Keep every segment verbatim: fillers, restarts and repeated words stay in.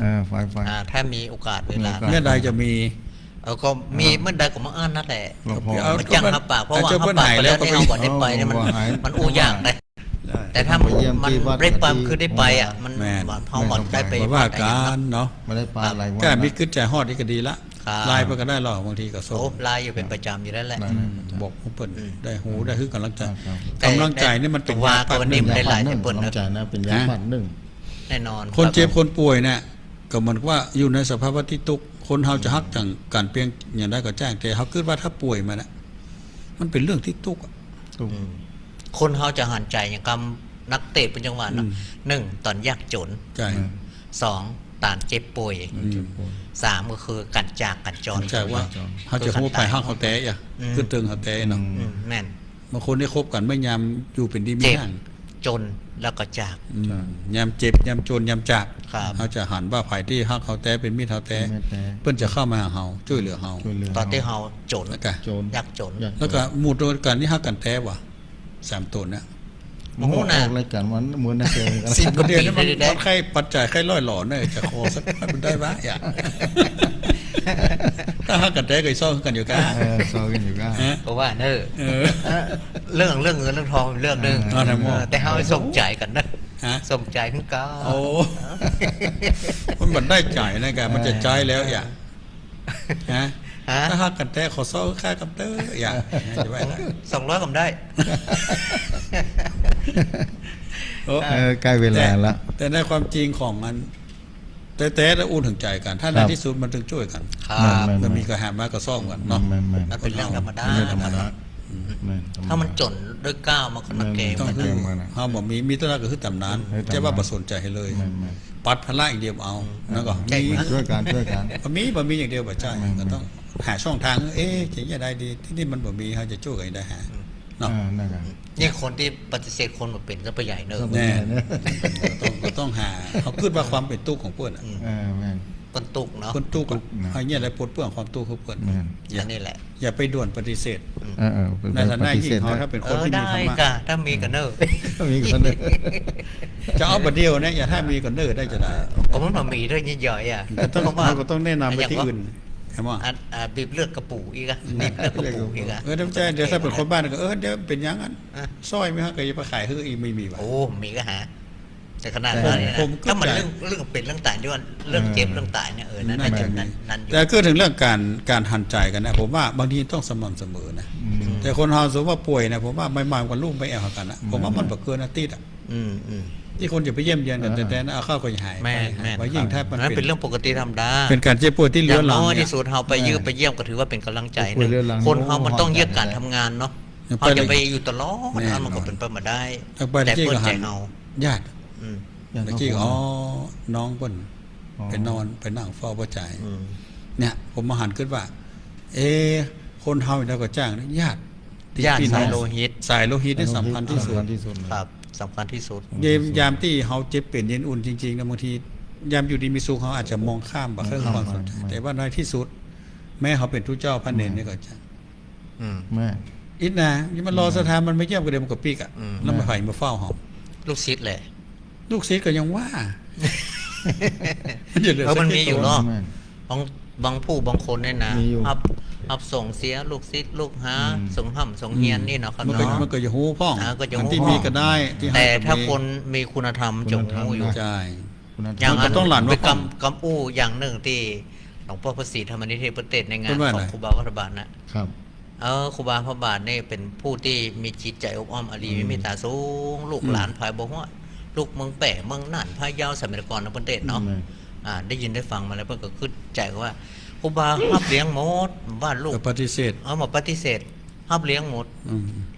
เออ ไฟ ไฟ อ่า ถ้ามีโอกาสเวลา มีโอกาส เมื่อใดจะมี เออ ก็มี เออ เมื่อใดก็มาอั้นนั่นแหละ หลวงพ่อ เอา ก็มาจ้าง ก็ ฮับปาก เพราะว่า อาจจะ ฮับปากไปแล้ว เปิ้นหายแล้ว ก็มี เอา บ่ได้ไปเนี่ย มัน เอา บ่หาย มันอู้ยากนะ ใช่ แต่ถ้า ไปเยี่ยม มัน ที่วัด ได้ไป ที่ คือได้ไปอ่ะ มัน แม่น มัน เฮา แม่น บ่ได้ไป บ่ว่ากั๋นเนาะ บ่ได้ไปหลายวัน ก็มีกึ๊ดใจ๋ฮอดนี่ก็ดีละ ครับ ไลน์ไปก็ได้หรอก บางทีก็ส่ง โอ้ ไลน์อยู่เป็นประจำอยู่แล้วแหละ ไลน์เป็นประจำ อืม บอกเปิ้น อืม ได้ฮู้ ได้หื้อกำลังใจ๋ ครับ ครับ กำลังใจ๋นี่มันเป๋นยาต้านนึ่ง ก็วันนี้มันได้ไลน์จากเปิ้นนะ กำลังใจ๋นะ เป๋นยาต้านนึ่ง ฮะ แน่นอน คนเจ็บ ครับ คนป่วยเนี่ย ก็เหมือนว่าอยู่ในสภาวะตี้ตุ๊กข์ คนเฮาจะฮักจ๋างก๋านเปียงอย่างใดก็จ้าง แต่เฮากึ๊ดว่าถ้าป่วยมาน่ะ มันเป๋นเรื่องตี้ตุ๊กข์อะ ตุ๊กข์ อืม คนเฮาจะหันใจ๋อย่างกำนักเตะเปิ้นจังว่าเนาะ อืม นึ่ง ต๋อนยากจ๋น ใช่ อืม สอง ต๋อนเจ็บป่วย อืม เจ็บป่วย สาม ก็คือก๋านจากก๋านจร จากว่า ก๋านจร เฮาจะฮู้ใผฮักเฮาแต๊อะ อืม กึ๊ดเถิงเฮาแต๊เนาะ อืม อืม แม่น บางคนนี่คบกั๋นเมื่อยามอยู่เป๋นดีมีแฮง เจ็บ จ๋น แล้วก็จาก อืม ใช่ ยามเจ็บ ยามจ๋น ยามจาก ครับ เฮาจะหันว่าใผตี้ฮักเฮาแต๊ เป๋นมิตรเฮาแต๊ เป๋นมิตรแต๊ เปิ้นจะเข้ามาหาเฮา จ้วยเหลือเฮา จ้วยเหลือ ต๋อนตี้เฮาจ๋น แล้วก็ จ๋น ยากจ๋น ยากจ๋น แล้วก็หมู่ตนกั๋นนี่ฮักกั๋นแต๊บ่ สามต๋นเนี่ย บ่ฮู้นะ ออกรายก๋านวันเหมือนนักเตะกัน สิบกว่าปี เดี๋ยวนี้มัน ได้ มันใค่ปัจจัยใค่ล่อยหลอเน่ย จะขอสักหน่อยมันได้บ่อะ ถ้าฮักกั๋นแต๊ก็ซ้อกั๋นอยู่ก้า เออ ซ้อกั๋นอยู่ก้า ฮะ ก็ว่าเน่อ เออ เรื่อง เรื่องเงินเรื่องทองเรื่องนึ่ง เออ เออ แต่เฮาสมใจ๋กั๋นนะ ฮะ สมใจ๋คือเก่า โอ้ มันบ่ได้ใจ๋นะก้า มันจะใจ๊แล้วอะ ฮะ ฮะ ถ้าฮักกั๋นแต๊ขอซ้อข้ากั๋นเต๊อะ อย่า จะว่า สองร้อยก็ได้ โอ้ เออ ใกล้เวลาละ แต่ แต่ในความจริงของมัน แต๊ๆ แล้วอู้เถิงใจ๋กั๋น ถ้าใน ครับ ตี้สุดมันเถิงจ้วยกั๋น ครับ แม่นๆ มันมีกระหามมาก็ซ่อมกั๋นเนาะ แม่นๆ มันเป๋นเรื่องธรรมดา เรื่องธรรมดา อืม แม่น ถ้ามันจ๋นด้วยก้าวมันก็ แม่นๆ ต้อง มัน คือ เฮาบ่มี มีเต้าใดก็คือต๋ามนั้น เออ ใจ้ว่าบ่สนใจ๋หื้อเลย แม่นๆ ปัดภาระอย่างเดียวเอา อืม แล้วก็ ใจ้ มี จ้วยกั๋น จ้วยกั๋น บ่มี บ่มีอย่างเดียวบ่ใจ้ แม่นๆ ก็ต้องหาช่องทาง เอ๊ะ จะยังไงดี ตี้นี่มันบ่มี เฮาจะจ้วยกั๋นได้หา อืม เนาะ อ่า นั่นแหละ นี่คนตี้ปฏิเสธคนบ่เป๋นซะปะใหญ่เน่อ ซะปะใหญ่เน่อ แน่ ก็ต้อง ก็ต้องหา เฮากึ๊ดว่าความเป๋นตุ๊กข์ของเปิ้นอะ อืม เออ แม่น เปิ้นตุ๊กข์เนาะ เปิ้นตุ๊กข์อะ ตุ๊กข์นะ เฮาเนี่ยได้ปลดเปลื้องความตุ๊กข์ของเปิ้น แม่น อย่า อันนี้แหละ อย่าไปด่วนปฏิเสธ อืม เออ เออ ไป ในฐานะ ปฏิเสธ ยิ่งเฮา นะ ถ้าเป๋นคนตี้มีธรรมะ เออ ได้ก้า ถ้ามีก็เน่อ มีก็เน่อ จะเอาบ่าเดี่ยวเนี่ย อย่าถ้ามีก็เน่อได้จะได้ ก็มันบ่มีด้วยนี่ใหญ่อะ ก็ต้อง เพราะว่า เฮาก็ต้องแนะนำไปตี้อื่น ใช่บ่ อัน อ่า บีบเลือดกระปู๋อีกอะ อืม บีบเลือดกระปู๋อีกอะ เออ น้ำใจ เดี๋ยวถ้าเป๋นคนบ้านก็ เออ เดี๋ยวเป๋นอย่างนั้น อ่ะ ซ้อยไม่ฮักก็อย่าไปขายหื้ออีก ไม่มีวะ โอ้ มีก็หา แต่ขนาดนั้นเนี่ยนะ ผม ผมก็ ถ้ามัน จะ เรื่อง เรื่องเป๋นเรื่องต๋ายนี่ว่า เรื่องเจ็บ เออ เรื่องต๋ายเนี่ย เออ นั่น นั่น น่าจะ น่าจะ นั่น นั่นอยู่ แต่คือเถิงเรื่องก๋าน ก๋านหันใจ๋กั๋นนะ ผมว่าบางทีต้องสม่ำเสมอนะ อืม แต่คนเฮาสมมุติว่าป่วยนะ ผมว่าใหม่ๆ ก็ลูกไปแอ่วหากั๋นนะ ผมว่ามันบ่เกินอาทิตย์อะ อืม อืม ตี้คนจะไปเยี่ยมเยียนกั๋น เออ แต่ แต่นะ เอาเข้าก็หายไป แม่น แม่น ว่ายิ่งถ้ามัน นั่น เป๋น เป๋นเรื่องปกติธรรมดา เป๋นก๋านเจ็บป่วยตี้เรื้อรัง อย่างน้อย เนี่ย ตี้สุดเฮาไปเยือก เออ ไปเยี่ยมก็ถือว่าเป๋นก๋านใจ๋นึ่ง เจ็บป่วยเรื้อรัง คนเฮามันต้องเยือกก๋านทำงานเนาะ เฮาจะไปอยู่ตลอด แน่นอน มันก็เป๋นไปบ่ได้ แต่เปิ้นก็หัน เฮา ญาติ อืม ญาติ เมื่อกี้ ครอบครัว อ๋อ น้องเปิ้น อ๋อ ไปนอน ไปนั่งเฝ้าป้อใจ๋ อืม เนี่ย ผมมาหันกึ๊ดว่า เอ๊ะ คนเฮาเนี่ยก็จ้างนะ ญาติ ญาติ พี่น้อง สายโลหิต สายโลหิตนี่สำคัญตี้สุด สำคัญตี้สุดเลย ครับ สำคัญตี้สุด ยาม ยามตี้เฮาเจ็บเป๋นเย็นอุ่นจริงๆ นะ บางที ยามอยู่ดีมีสุข เฮาอาจจะมองข้ามไป มองข้าม เรื่องความสนใจ๋ ไป แต่ว่าในตี้สุด แม้เฮาเป๋นตุ๊เจ้าพระเณร แม่น นี่ก็จ้าง อืม แม่น อิดนะ ยังมารอศรัทธามันมาเยี่ยมก็เดี๋ยวมันก็ปิ๊กอะ อืม แล้วมัน แม่น ใผมาเฝ้าเฮา ลูกศิษย์แหละ ลูกศิษย์ก็ยังว่า มันจะเหลือ เออ สัก มันมีอยู่เนาะ แม่น บาง บางผู้บางคนเนี่ยนะ มีอยู่ ฮับ ฮับส่งเสียลูกศิษย์ลูกหา อืม ส่งฮ่ำส่งเฮียน อืม นี่เนาะครับ มันก็ เนาะ มันก็จะฮู้พ่อง อ่า ก็จะฮู้ อันตี้มีก็ได้ ตี้ แต่ หาก็มี ถ้าคนมีคุณธรรม คุณธรรม จะฮู้อยู่ นะ ใช่ คุณธรรม อย่างนั้น มันก็ต้องหลั่นไว้ ไป ก่อน กำ กำอู้อย่างนึ่งตี้หลวงป้อพระศรีธรรมนิเทศเปิ้นเตสน์ในงาน เปิ้นว่า ของ ไง ครูบาวัดพระบาทนะ ครับ เออ ครูบาพระบาทนี่เป๋นผู้ตี้มีจิตใจ๋อบอ้อมอารี อืม มีเมตต๋าสูง ลูก อืม หลานผายบ่ฮู้ ลูกเมืองแป้ เมืองน่าน พะเยา สมัยก่อนนะเปิ้นเตสน์เนาะ อืม อ่า ได้ยินได้ฟังมาแล้วเปิ้นก็กึ๊ดใจ๋ว่า ครูบาฮับเลี้ยงหมด ว่าลูก เออ ปฏิเสธ เออ บ่ปฏิเสธ ฮับเลี้ยงหมด อืม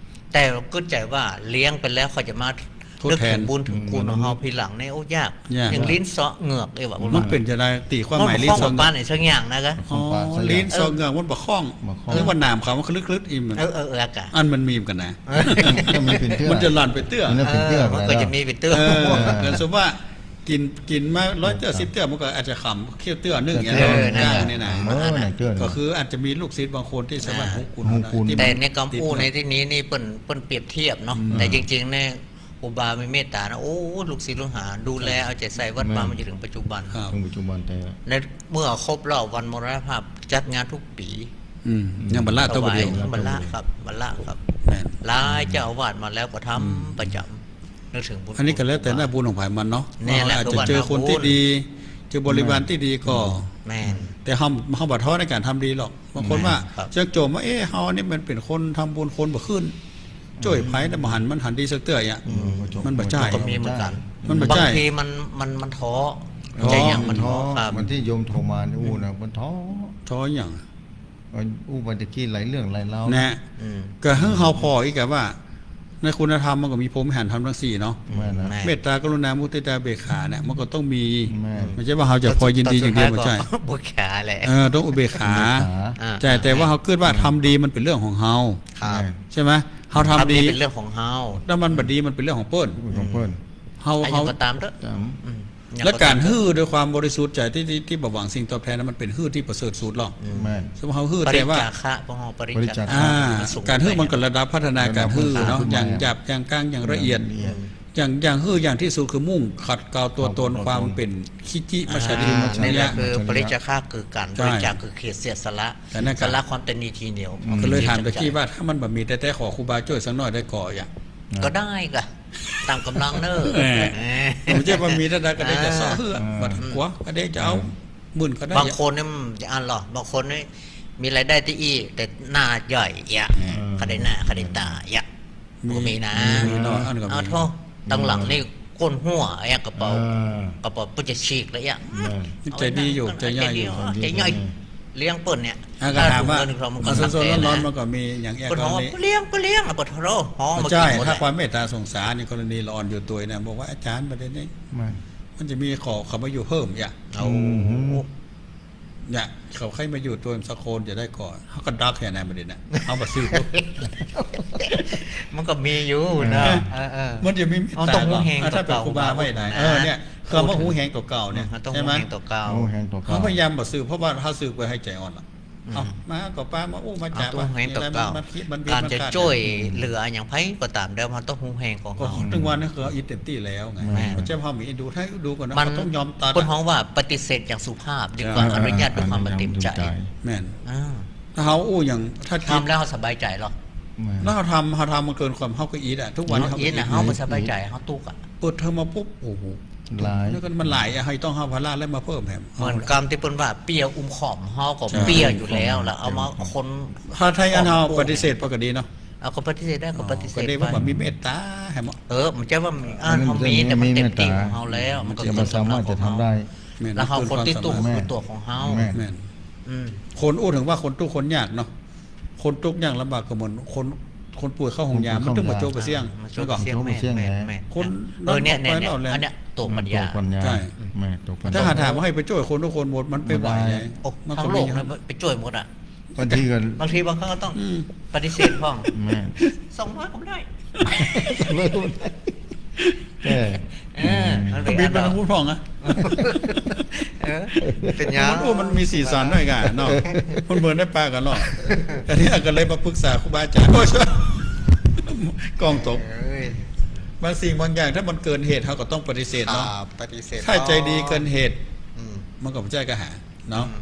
แต่กึ๊ดใจ๋ว่าเลี้ยงไปแล้วเขาจะมา ทดแทน นึกเถิงบุญเถิงคุณของเฮา อืม ทีหลังนี่ โอ้ ยาก ยาก อย่างลิ้นเซาะเหงือกนี่หว่า มันเป๋นจะได้ ตี้ความหมาย มันบ่ ลิ้นเซาะเหงือก ของปานไหนสักอย่างนะกะ ของปานสักอย่าง อ๋อ ลิ้นเซาะเหงือกมันบ่คล่อง บ่คล่อง นึกว่าหนามเขามันก็ลึกๆ อิ่มมัน เออ เออ เออ อากาศ อันมันมีเหมือนกั๋นนะ มันมีเป๋นเตื้อ มันจะหลั่นไปเตื้อ มันจะเป๋นเตื้อ เออ มันก็จะมีเป๋นเตื้อ เออ เหมือนสมมุติว่า กิ๋น กิ๋นมาร้อยเตื้อ สิบเตื้อ มันก็อาจจะขำเขี้ยวเตื้อนึ่งอย่างเงี้ย เออ นั่นแหละ อย่างเนี้ยนะ เออ นั่นเตื้อ ก็คืออาจจะมีลูกศิษย์บางคนตี้สามารถ อ่า ฮู้คุณ ฮู้คุณ ได้ แต่ในกำอู้ในตี้นี้นี่เปิ้น เปิ้นเปรียบเทียบเนาะ อืม แต่จริงๆ เนี่ย ครูบามีเมตต๋านะ โอ้ ลูกศิษย์ลูกหาดูแล แม่น เอาใจ๋ใส่วัดวา แม่น มาจ๋นเถิงปัจจุบัน ครับ เถิงปัจจุบันแต๊ ในเมื่อครบรอบวันมรณภาพ จัดงานกู้ปี๋ อืม ยังบัลละเต้าผู้เดียว ถวาย บัลละครับ บัลละครับ แม่น หลายเจ้าอาวาสมาแล้วก็ทำ อืม ประจ๋ำ นึกเถิงบุญ อันนี้ก็แล้วแต่หน้าบุญของใผมันเนาะ แน่แหละ ว่าอาจจะเจอคนตี้ดี เจอบริวารตี้ดีก็ แม่น แต่เฮา เฮาบ่ท้อในก๋านทำดีหรอก บางคนว่า แม่นครับ จะโจมว่า เอ๊ะ เฮานี่มันเป๋นคนทำบุญคนบ่ขึ้น จ้วยใผแต่บ่หันมันหันดีสักเตื้ออ่ะ อืม มันบ่ใจ้ ก็มีเหมือนกั๋น มันบ่ใจ้ บางทีมัน มัน มันท้อ ท้อ ใจ้ยัง มันท้อ ท้อ ครับ วันตี้โยมโทรมานี่อู้นะ มันท้อ ท้อหยัง มันอู้มาตะกี้หลายเรื่องหลายราว นะ อืม ก็หื้อเฮาผ่ออีกอะว่า ในคุณธรรมมันก็มีพรหมวิหารธรรมทั้งสี่เนาะ แม่นนะ แม่น เมตต๋า กรุณา มุทิตา อุเบกขาเนี่ย มันก็ต้องมี แม่น บ่ใจ้ว่าเฮาจะคอยยินดีอย่างเดียว สุดท้ายก็ บ่ใจ้ อุเบกขาแหละ เออ ต้องอุเบกขา อุเบกขา อ่า ใจ้ แต่ว่าเฮาคิดว่าทำดีมันเป๋นเรื่องของเฮา ครับ แม่น ใจ้ไหม เฮาทำดี ทำดีเป๋นเรื่องของเฮา ถ้ามันบ่ดีมันเป๋นเรื่องของเปิ้น ของเปิ้น เฮา อ่ะ เฮา ยังก็ต๋ามเต๊อะ ต๋าม อืม และก๋านหื้อด้วยความบริสุทธิ์ใจ๋ตี้ ตี้ ตี้บ่หวังสิ่งตอบแทนนั้น มันเป๋นหื้อตี้ประเสริฐสุดหรอก อืม แม่น สมมุติเฮาหื้อแต่ว่า ปริจจาคะ พอเฮาปริจจาคะ ปริจจาคะ อ่า มันสูง ก๋านหื้อมันก็ระดับพัฒนาก๋านหื้อเนาะ ระดับพัฒนา อย่างหยาบ อย่างกลาง อย่างละเอียด อย่างละเอียด อย่าง อย่างหื้ออย่างตี้สุดคือมุ่งขัดเกลาตั๋วตน ขัดเกลาตั๋วตน ความเป๋นทิฏฐิ อ่า มัจฉริยะ นี่แหละคือ มัจฉริยะ ปริจจาคะ คือก๋าน ใจ้ บริจาค คือเสียสละ แต่นั่นก็ สละความตนีทีเหนียว อืม ก็เลยถามตะกี้ว่า ถ้ามันบ่มีแต๊ๆ ขอครูบาจ้วยสักหน้อยได้ก่ออ่ะ ก็ได้ก่ะ ต๋ามก๋ำลังเน่อ เออ เออ บ่ใจ้ว่ามีเต้าใดก็ได้จะเซาะหื้อ อ่า บ่กั๋ว ก็ได้จะเอา อืม หมื่นก็ได้ บางคนนี่มันจะอันหรอ บางคนนี่มีรายได้ตี้อี้ แต่หน้าใหญ่เอี้ยะ อืม เขาได้หน้า เขาได้ต๋าเอี้ยะ มี ก็มีนะ มีน้อยอันก็มี เอาโธ่ ตังหลังนี่ก้นหัวเอี้ยะ กระเป๋า เออ กระเป๋าเปิ้นจะฉีกแล้วเอี้ยะ เออ ใจ๋ดีอยู่ ใจ๋ใหญ่อยู่ ใจ๋ใหญ่ ใจ๋ใหญ่ เลี้ยงเปิ้นเนี่ย อ่ะ ก็ถามว่า ถ้าถุงเงินของมันก็ เอาสดๆ ร้อนๆ มันก็มีอย่างเอี้ยะ เปิ้นฮ้องว่า กรณี เปิ้นเลี้ยง เปิ้นเลี้ยง เปิ้นโธ่ฮ้องมา บ่ใจ้ กิ๋นหมด ถ้า แหละ ความเมตต๋าสงสารนี่ กรณีละอ่อนอยู่ตวยเนี่ย บอกว่า อาจ๋ารย์ บ่าเดี่ยวนี้ แม่น มันจะมีขอเขามาอยู่เพิ่มเอี้ยะ เอา อืม เนี่ย เขาใค่มาอยู่ตวยสักคนจะได้ก่อ เฮาก็ดักเหียนะ บ่าเดี่ยวนี้ เฮาบ่ซื้อ มันก็มีอยู่นะ เออ เออ เออ มันจะมีเมตต๋า มันต้องฮู้แฮง อ่ะ ถ้าเป๋น ต่อ ครูบาไว้นะ เก่าๆ นะ เออ เนี่ย คือมันฮู้แฮงต่อเก่าเนี่ย มันต้อง ใจ้ไหม ฮู้แฮงต่อเก่า ฮู้แฮงต่อเก่า เฮาพยายามบ่ซื้อ เพราะว่าเฮาซื้อไปหื้อใจ๋อ่อนละ อืม เอา มาก็ปามาอู้มาจ๋า เอา ว่า ฮู้แฮงต่อเก่า มีอะไรมัน มันผิด มันผิด ก๋านจะ มันขาด จ้วยเหลืออย่างใผก็ต๋าม แต่มันต้องฮู้แฮงของ ก็ เฮา ถึงวันนี้คือเอาอิดเต็มตี้แล้วไง แม่น บ่ใจ้ว่าเฮามีอิดดู ถ้าอิดดูก่อนนะ มัน เฮาต้องยอมตัด เปิ้นฮ้องว่าปฏิเสธอย่างสุภาพดีกว่า อ่า อนุญาตด้วยความบ่เต็มใจ๋ ใจ๋ แม่น อ่า ถ้าเฮาอู้อย่าง ถ้าจิต ทำแล้วเฮาสบายใจ๋หรอ แม่น แล้วเฮาทำ เฮาทำมันเกินความ เฮาก็อิดอะ ทุกวันนี้เฮาก็อิด อิดนะ เฮาบ่สบายใจ๋ เฮาตุ๊กข์อะ เปิดเทอมมาปุ๊บ โอ้โห หลาย แล้วก็มันหลายอะ เฮาต้องเฮาภาระแล้วมาเพิ่มแถม เหมือนกำตี้เปิ้นว่าเปี้ยอุ้มขอม เฮาก็ ใจ้ เปี้ยอยู่แล้ว แล้วเอามาคน ถ้า ถ้าอันเฮาปฏิเสธปกติเนาะ เอาก็ปฏิเสธได้ ก็ปฏิเสธ ก็ได้ว่า ไป บ่มีเมตต๋าแหม เออ มันจะว่ามี อ่า อันนั้น เฮามี แต่มันเต็มตี้ของเฮาแล้ว มันก็ จะบ่สามารถจะทำได้ แม่น แล้วเฮาคนตี้ตุ๊กข์คือตั๋วของเฮา แม่น แม่น อืม คนอู้เถิงว่าคนตุ๊กข์คนยากเนาะ คนตุ๊กข์ยากลำบากก็เหมือนคน คนป่วยเข้าโฮงยา คนป่วย มันต้องมาโจ้ไปเสี้ยง เข้าโฮงยา มันโจ้ไปเสี้ยง มันต้องมาโจ้ไปเสี้ยง แม่น แม่น คน เออ เนี่ย เนี่ย เนี่ย อันเนี้ย ตั๋วปัญญา ตั๋วปัญญา ใจ้ แม่น ตั๋วปัญญา ถ้าหากถามว่าหื้อไปจ้วยคนทุกคนหมด มันไปไหวไง บ่ได้ โอ้ มันก็ ทั้งโลก มี นะ ไปจ้วยหมดอะ บางทีก็ บางทีบางครั้งก็ต้อง อืม ปฏิเสธพ่อง แม่น สองร้อยก็บ่ได้ สองร้อยก็บ่ได้ เออ เออ มันเป็น บิดมาทางพุ้นพ่องอะ เออ เป๋นหยัง มัน โอ้ มันมีสีสันด้วยกันเนาะ มันเหมือนได้ปะกั๋นเนาะ อันนี้ก็เลยมาปรึกษาครูบาอาจ๋ารย์ โอ้ย กล้องตก เอ้ย บางสิ่งบางอย่างถ้ามันเกินเหตุ เฮาก็ต้องปฏิเสธเนาะ ครับ ปฏิเสธ ถ้าใจ๋ดีเกินเหตุ อืม มันก็บ่ใจ้กาหา เนาะ อืม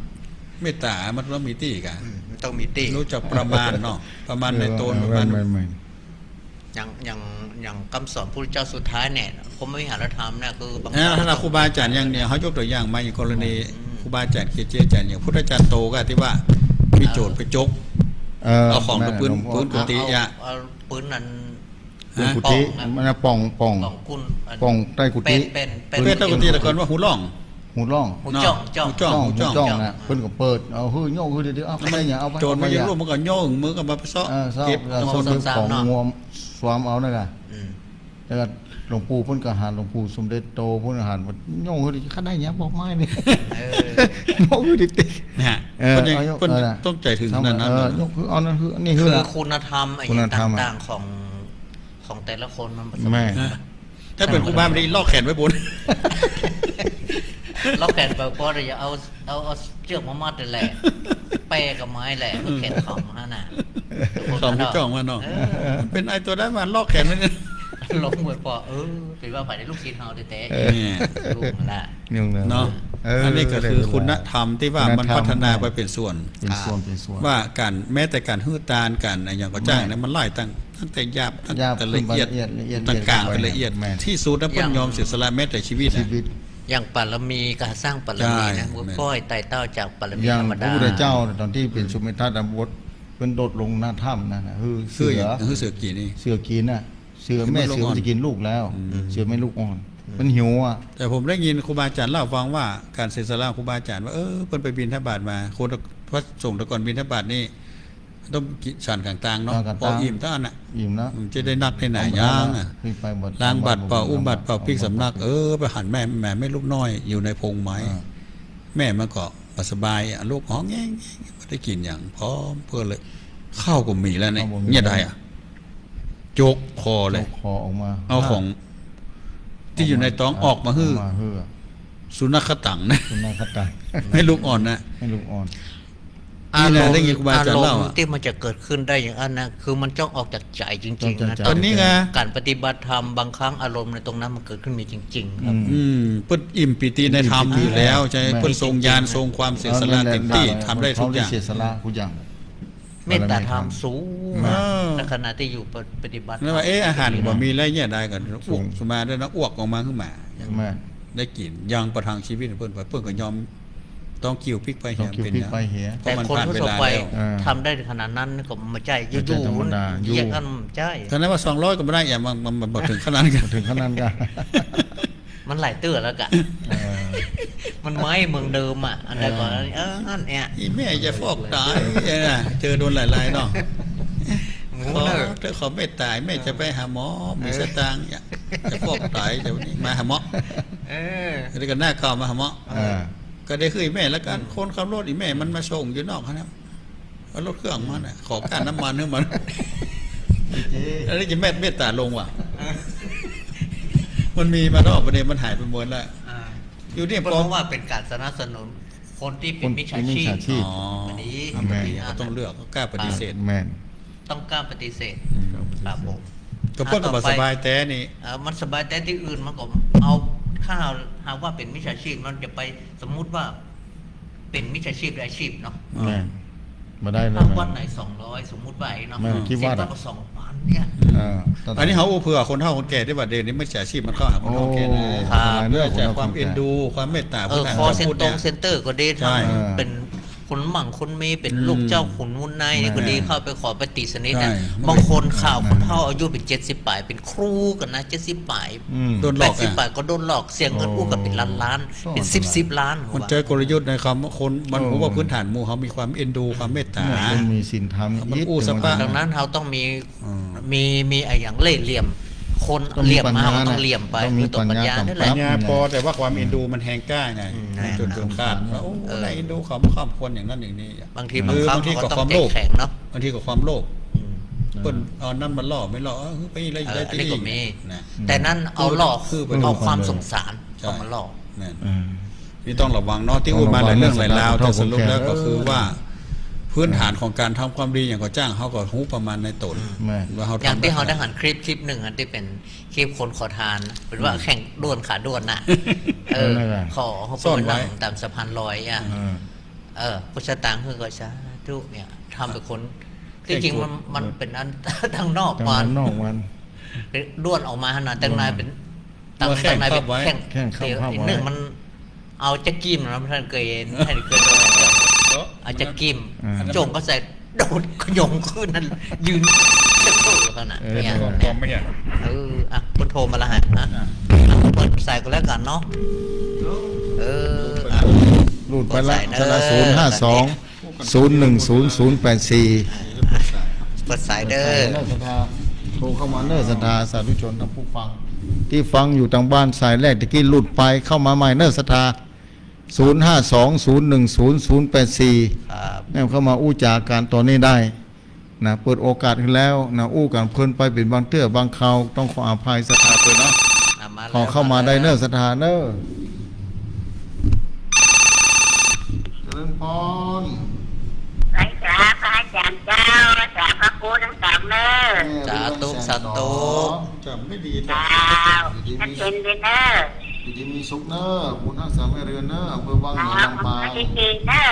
เมตต๋ามันต้องมีตี้กา อืม มันต้องมีตี้ ฮู้จักประมาณเนาะ ประมาณในตน เออ ประมาณ แม่นๆ อย่าง อย่าง อย่างกำสอนพระพุทธเจ้าสุดท้ายเนี่ย พรหมวิหารธรรมเนี่ย คือบาง อ่า ครั้ง ถ้าครูบาอาจ๋ารย์อย่างเนี่ย เฮายกตั๋วอย่างมาอย่างกรณี อืม ครูบาอาจ๋ารย์เกจิอาจ๋ารย์อย่างพุทธาจารย์โตก็ตี้ว่า มีโจรไปจก เออ เอาของในปื้น แม่น ปื้นกุฏิ เอา อะ เอาปื้นนั้น ฮะ ปื้นกุฏิ ป่องนะ มันนะ ป่อง ป่อง ป่องกุน อัน ป่องใต้กุฏิ แป้น แป้น แป้นใต้กุฏิ แต่ก่อนว่าฮูล่อง ฮูล่อง ฮูจ้อง เนาะ จ้อง ฮูจ้อง ฮูจ้อง ฮูจ้อง ฮูจ้องนะ เปิ้นก็เปิด เอาหื้อ โยกหื้อ เดี๋ยว เอาไปเนี่ย เอาไป โจรมา เอาไป ยัง เนี่ย ลูกมันก็โยกมือก็มาไปเซาะ เออ เซาะ เก็บ เอา เอา สอง สาม สอง เนาะ งวม สวมเอานั่นน่ะ อืม แล้วก็หลวงปู่เปิ้นก็หัน หลวงปู่สมเด็จโตเปิ้นก็หัน โยกหื้อ ข้าได้เนี่ย บอกไม้นี่ เออ โยกหื้อ ติดๆ นะฮะ เออ เปิ้นยัง เอาโยก เปิ้น เออ ต้องใจ๋เถิงขนาดนั้น เออ เลยนะ โยกหื้อ เอานั่นหื้อ อันนี้หื้อ คือคุณธรรม คุณธรรม อะ ต่างๆ ของ ของแต่ละคนมันบ่สมบูรณ์ แม่น นะ ถ้าเป๋นครูบาอาจ๋ารย์ลอกแขนไว้บน ลอกแขนไปก่อน เดี๋ยวเอา เอา เอาเจื้อกมามัดเลยแหละ แป้กับไม้แหละ อืม แขนของมันน่ะ ของฮูจ้องมันเนาะ เออ เป๋นไอ้ตั๋วได้มาลอกแขนไว้เนี่ย หลงบ่ปอ เออ เป๋นว่าใผในลูกศิษย์เฮาแต๊ๆ เออ เนี่ย ลูกมันละ นี่นะ เนาะ เออ อันนี้ก็คือคุณธรรมตี้ว่ามันพัฒนาไปเป๋นส่วน เป๋นส่วน เป๋นส่วน ว่าก๋าน แม้แต่ก๋านหื้อตาน ก๋านอะหยังก็จ้าง แม่น เนี่ย มันหลายตั้ง ตั้งแต่หยาบ หยาบ ตั้งแต่ละเอียด ขึ้นไปละเอียด ละเอียด ตั้งกลาง ละเอียด ไปละเอียด แม่น ตี้สุดนะ เปิ้นยอมเสียสละแม้แต่ชีวิตนะ ชีวิต อย่างปารมี ก๋านสร้างปารมีนะ ใช่ เมื่อ แม่น ป้อยไต่เต้าจากปารมีธรรมดา อย่างพระพุทธเจ้าต๋อนตี้เป๋นสุเมธาดาบส เปิ้นโดดลงหน้าถ้ำนั่นน่ะ หื้อเสือ หื้อเสือกิ๋นนี่ เสือกิ๋นน่ะ เสือแม่เสือมันจะกิ๋นลูกแล้ว อืม เสือแม่ลูกอ่อน อืม มันหิวอ่ะ แต่ผมได้ยินครูบาอาจ๋ารย์เล่าฟังว่า ก๋านเสียสละครูบาอาจ๋ารย์ว่า เออ เปิ้นไปบิณฑบาตมา คน พระสงฆ์แต่ก่อนบิณฑบาตนี่ ต้องกิ๋นฉันก๋างตางเนาะ ฉันก๋างตาง ปออิ่มเต้าอั้นน่ะ อิ่มแล้ว มันจะได้นักได้หนา บ่ได้ ยังอ่ะ ขึ้นไปบ่ ล้างบาตรเป่า บ่ได้ อุ้มบาตรเป่า บ่ได้ ปิ๊กสำนัก บ่ได้ เออ ไปหันแม่ แม่ แม่ลูกน้อยอยู่ในพงไม้ อ่า แม่มันก็บ่สบายอ่ะ ลูกฮ้องแงงๆ บ่ได้กิ๋นหยัง ผอมเปิ้นเลย ข้าวก็บ่มีแล้วเนี่ย ข้าวบ่มี เนี่ยได้อ่ะ จกคอเลย จกคอออกมา เอาของตี้อยู่ในต๊องออกมาหื้อ ออกมาหื้อ สุนัขตังนะ สุนัขตัง แม่ลูกอ่อนนะ แม่ลูกอ่อน นี่แหละ อารมณ์ ได้ยินครูบาอาจ๋ารย์เล่าอ่ะ อารมณ์ตี้มันจะเกิดขึ้นได้อย่างนั้นนะ คือมันต้องออกจากใจ๋จริงๆ นะ จากใจ๋ ต๋อนนี้ไง ก๋านปฏิบัติธรรมบางครั้งอารมณ์ในตรงนั้นมันเกิดขึ้นมีจริงๆ ครับ อืม อืม เปิ้นอิ่มปีติในธรรมอยู่แล้ว ใช่ แม่น เปิ้นทรงญาณ ทรงความเสียสละ เออ นั่นแหละ เต็มตี้ นั่นแหละ ทำได้ทุกอย่าง เสียสละทุกอย่าง เมตตาธรรมสูง เออ ในขณะตี้อยู่ปฏิบัติธรรม แล้วว่า เอ๊ะ อาหารบ่มีแล้วเนี่ยได้ก็ สูง อ้วกสมาได้นะ อ้วกออกมาขึ้นมา แม่น ได้กิ๋น ยังประทังชีวิตเปิ้นไป เปิ้นก็ยอมต้องกิ่วปิ๊กไปเหีย ต้องกิ่วปิ๊กไปเหีย เป๋นหยัง แต่คนทั่วไป เพราะมันผ่านเวลาแล้ว เออ ทำได้ขนาดนั้นก็บ่ใจ้ อยู่ๆ บ่ใจ้ธรรมดา อยู่ เยียะกันบ่ใจ้ ถ้านั้นว่าสองร้อยก็บ่ได้อ่ะ มัน มัน มันบ่เถิงขนาดนั้น บ่เถิงขนาดนั้น มันหลายเตื้อแล้วกะ เออ มันไม้เมืองเดิมอ่ะ อันใดก่อน เออ เออ อันเนี้ย อีแม่จะฟอกไต๋นะ เจอโดนหลายๆ เนาะ หมูเนอะ ขอเถอะ ขอเมตต๋า แม่จะไปหาหมอ มีสตางค์เนี่ย จะฟอกไต๋ เดี๋ยวนี้มาหาหมอ เออ เดี๋ยวก็หน้าเก่ามาหาหมอ เออ ก็ได้หื้อแม่แล้วกั๋น อืม คนขับรถอีแม่มันมาส่งอยู่นอกหั้นนะ เอารถเครื่องมาน่ะ ขอก้าน้ำมันหื้อมัน เอ๊ะ อันนี้จะเมต เมตต๋าลงว่ะ มันมีมาดอก ประเดี๋ยวมันหายไปหมดแล้ว อ่า อยู่เนี่ย เพราะ เพราะว่าเป๋นก๋านสนับสนุนคนตี้เป๋นมิจฉาชีพ คนเป๋นมิจฉาชีพ อ๋อ อันนี้ แม่น ก็ต้องเลือก ก็กล้าปฏิเสธ แม่น ต้องกล้าปฏิเสธ อืม ครับผม ก็เปิ้นก็บ่สบายแต๊นี่ เอ่อ มันสบายแต๊ตี้อื่น มันก็เอา ถ้าหากว่าเป๋นมิจฉาชีพ มันจะไป สมมุติว่า เป๋นมิจฉาชีพอาชีพเนาะ แม่น บ่ได้เลย ถ้าวัดไหนสองร้อย สมมุติว่าเนาะ แม่น กี่วัดอะ สิบวัดก็สองพันเนี่ย เออ อันนี้เฮาอู้เผื่อคนเฒ่าคนแก่ตี้ว่าเดี๋ยวนี้มิจฉาชีพมันเข้าหาคนเฒ่าคนแก่นะ โอ้ ครับ เพื่อจะความเอ็นดู ความเมตต๋า เออ พื้นฐาน คอลเซ็นเตอร์ คำพูดเนี่ย เซ็นเตอร์ก็ดี ใช่ ทำเป๋นคนหมั่งคนมี เป๋น อืม ลูกเจ้าขุนมูลนาย แม่น ก็ดี เข้าไปขอปฏิสนธินะ ใช่ บางคนข่าวคนเฒ่าอายุเป๋นเจ็ดสิบป๋าย เป๋นครูกั๋นนะ เจ็ดสิบป๋าย อืม โดนหลอกอะ แปดสิบป๋ายก็โดนหลอก เสียเงินอู้กั๋นเป๋นล้านๆ โอ้ เป๋นสิบสิบล้าน มันเจอกลยุทธ์ในคำว่าคน มัน เออ ผมว่าพื้นฐานหมู่เฮามีความเอ็นดู ความเมตต๋า เนี่ย คนมีศีลธรรม มัน อิด อู้สะปะ ดังนั้นเฮาต้องมี อืม มี มีอะหยังเล่ห์เหลี่ยม คน ต้องมี เหลี่ยมมา ปัญญา เฮาต้องเหลี่ยมไป ต้องมี คือตัวปัญญา ปัญญานั่นแหละ ปัญญาปอ แต่ว่าความเอ็นดูมันแฮงกล้าไง อืม มันจน นั่นน่ะ เกินคาด ว่า โอ้ เออ น่าเอ็นดูเขา มันควรอย่างนั้นอย่างนี้ บางที เออ บางครั้ง บางทีก็ เฮาก็ต้อง ความโลภ แก้แขนเนาะ บางทีก็ความโลภ อืม เปิ้นเอานั้นมาล่อ ไม่ล่อ เออ ไปอะไร เออ ได้ อันนี้ก็มี นะ แต่นั้นเอาล่อ คือไป เอาความสงสาร ใช่ เข้ามาล่อ แม่น เออ นี่ต้องระวังเนาะ ตี้อู้มาหลายเรื่องหลายราว ต้องระวัง แต่สรุปแล้วก็คือว่า พื้นฐานของก๋านทำความดีอย่างก่อจ้าง เฮาก็ฮู้ประมาณในต๋น แม่น ว่าเฮาทำ อย่างตี้เฮาได้หันคลิป คลิปหนึ่งอันตี้เป๋นคลิปคนขอตาน เป๋นว่า อืม แข่งด้วนขาด้วนน่ะ เออ นั่นแหละ ขอ ขอ เปิ้นไปนั่งต๋ามสะพานลอยอ่ะ เออ เออ ผู้สตางค์คือก็สาธุเนี่ย ทำเป๋นคน ที่จริงมัน มันเป๋นอัน ตางนอกมัน ตางนอกมัน เป๋นด้วนออกมาหั้นน่ะ ตางในเป๋น ตาง ตางในเป๋นแข้ง แข้ง แข้ง เดี๋ยว ข้าง อีกหนึ่ง ข้าง มันเอาจ๊ะกิ่มนะ ท่านเกย ท่านเกย เออ เอาจ๊ะกิ่ม อ่า จ้วงก็ใส่ โดดขยงขึ้นนั่น ยืนเชิดโตอยู่ขนาด เออ เนี่ย เนี่ย เออ อ่ะ เปิ้นโทรมาแล้วฮะ อ่ะ อ่ะ เปิ้นสายก็แล้วกั๋นเนาะ เออ อ่ะ รูดไปละ เปิ้นสายเด้อ สาระ ศูนย์ห้าสอง ศูนย์หนึ่งศูนย์ ศูนย์แปดสี่ เปิ้นสายเด้อ โทรเข้ามาเน้อศรัทธาสาธุชนท่านผู้ฟัง ตี้ฟังอยู่ตางบ้านสายแรกตะกี้หลุดไป เข้ามาใหม่เน้อศรัทธา ศูนย์ห้าสอง ศูนย์หนึ่งศูนย์ ศูนย์แปดสี่ ครับ แนมเข้ามาอู้จ๋ากั๋นต๋อนนี้ได้นะ เปิดโอกาสหื้อแล้วนะ อู้กั๋นเพลินไปเป๋นบางเตื้อบางคราว ต้องขออภัยศรัทธาตวยเนาะ อ่ะ มาแล้ว ขอเข้ามาได้เน้อศรัทธาเน้อ เจริญพร ไหว้สาพระอาจ๋ารย์เจ้า ไหว้สาพระครูตังสามเน้อ สาธุ สาธุ เจ้า ดี เจ้า อยู่ดีมี ชัดเจนดีเน่อ อยู่ดีมีสุขเน่อ บุญฮักษาแม่เรือนเน่อ อำเภอวังเหนือ ลำปาง เจเจเน่อ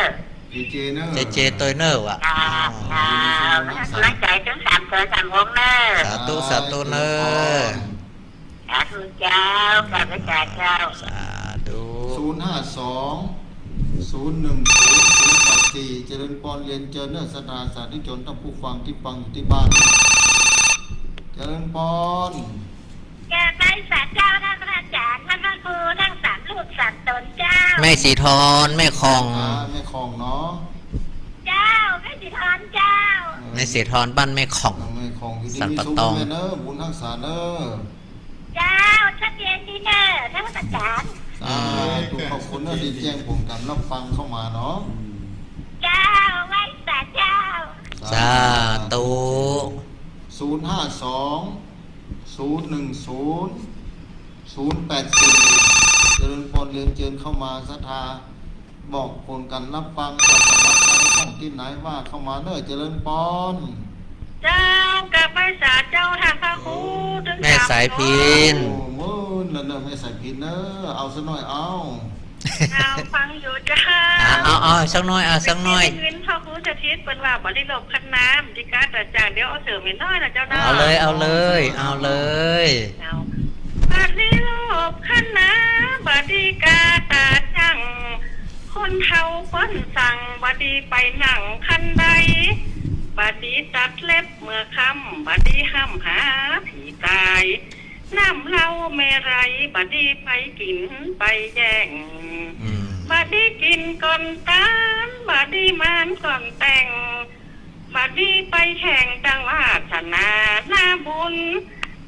เจเจเน่อ เจเจตวยเน่อว่ะ เจ้า อ๋อ เจ้า อยู่ดีมีสุข บุญฮักษา กำลังใจ๋ตึงสามเถินสามองค์เน่อ สาธุ สาธุเน่อ สาธุเจ้า ข้าพเจ้า สาธุ ศูนย์ห้าสอง ศูนย์หนึ่งศูนย์ ศูนย์แปดสี่ เจริญปอน เรียนเจิญเน่อ ศรัทธาสาธุชน ท่านผู้ฟังตี้ฟังอยู่ตี้บ้าน เจริญปอน กราบไหว้สาเจ้า ท่านพระอาจ๋ารย์ ท่านพระครู ทั้งสามรูปสามต๋นเจ้า แม่สีทอง แม่ของ อ่า แม่ของเนาะ เจ้า แม่สีทองเจ้า เออ แม่สีทอง บ้านแม่ของ แม่ของ อยู่ดีมีสุข สันป่าตอง แม่เน่อ บุญฮักษาเน่อ เจ้า ชัดเจนดีเน่อ ท่านพระอาจ๋ารย์ สาธุ ขอบคุณเน่อ ตี้แจ้งผลก๋านฮับฟังเข้ามาเนาะ เจ้า ไหว้สาเจ้า สาธุ ศูนย์ห้าสอง ศูนย์หนึ่งศูนย์ ศูนย์แปดสี่ เจริญปอน เรียนเจิญเข้ามา ศรัทธา บอกผลก๋านฮับฟังจากสำนักใดของตี้ไหนว่าเข้ามาเน่อ เจริญปอน เจ้า กราบไหว้สาเจ้า ท่านพระครู โอ้ ตึงสาม แม่สายพิณ โอ้ เมินแล้วเน่อ แม่สายพิณเน่อ เอาสักหน่อย เอา เอาฟังอยู่เจ้า อ่ะ เอา เอาสักหน่อย เอาสักหน่อย ได้ยินพระครูสถิตเปิ้นว่าบ่ได้ลบคันน้ำ ตี้กาตาจาง เดี๋ยวเอาเสริมอีกหน้อยนะเจ้าเนาะ เอาเลย เอาเลย เอาเลย เจ้า บ่ได้ลบคันน้ำ บ่ได้กาตาจาง คนเฒ่าเปิ้นสั่ง บ่ได้ไปนั่งคันใด บ่ได้ตัดเล็บเมื่อค่ำ บ่ได้ห้ำหาผีตาย น้ำเหล้าเมรัย บ่ดีไปกิ๋นไปแย่ง อืม บ่ดีกิ๋นก่อนตาน บ่ดีหมานก่อนแต่ง บ่ดีไปแข่งตังวาสนาหน้าบุญ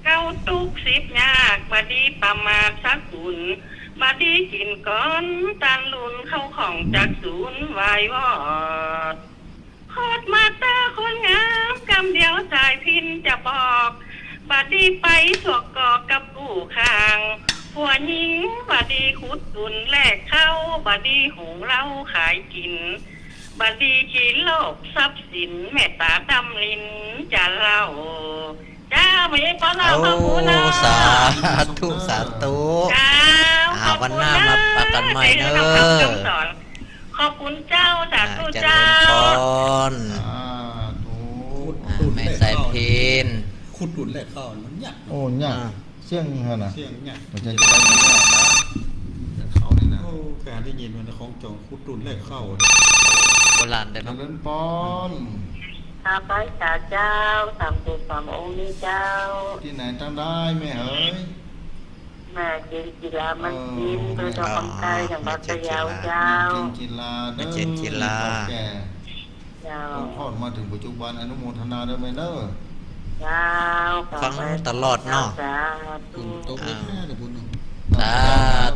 เก้าตุ๊กข์สิบยาก บ่ดีประมาทสักบุญ บ่ดีกิ๋นก่อนตานลุน เข้าของจักสูญวายวอด โคตรมาเตอร์คนงาม กำเดียวสายพิณจะบอก บ่ดีไปสวกกอกกับกู้ข้าง ผัวหญิง บ่ดีขุดตุ่นแลกเข้า บ่ดีหุงเหล้าขายกิ๋น บ่ดีขี้โลภทรัพย์สิน แม่ต๋าดำลินจะเล่า เจ้า มีปอน โอ้ พระคุณนะ สาธุ สาธุ เจ้า อ่า ขอบคุณ วันหน้ามาปะกั๋นใหม่เน่อ เจ้า ขอบคุณเจ้า สาธุ อ่า เจ้า เจริญปอน สาธุ อ่า แม่สายพิณ ขุดตุ่นแลกเข้า มันยาก โอ้ ยาก อ่า เสี่ยงหั้นน่ะ เสี่ยงยาก มันจะไปไม่ได้นะ จะเข้านี่นะ โอ้ ก๋านได้ยินมันของจองขุดตุ่นแลกเข้า โบราณเด้อเนาะ เจริญปอน กราบไหว้สาเจ้า สามเณรสามองค์นี้เจ้า ตี้ไหนตังใดแม่เหย แม่เจนจิรา มัน เออ พิมพ์ แม่ โดยเจ้าของใต้ อ๋อ จังหวัดพะเยาเจ้า แม่เจนจิรา แม่เจนจิรา เฒ่าแก่ เจ้า ตกทอดมาเถิงปัจจุบัน อนุโมทนาเน่อแม่เน่อ เจ้า ฟังตลอดเนาะ สาธุ ตกไม่แพ้เลยพุ้นเนาะ สา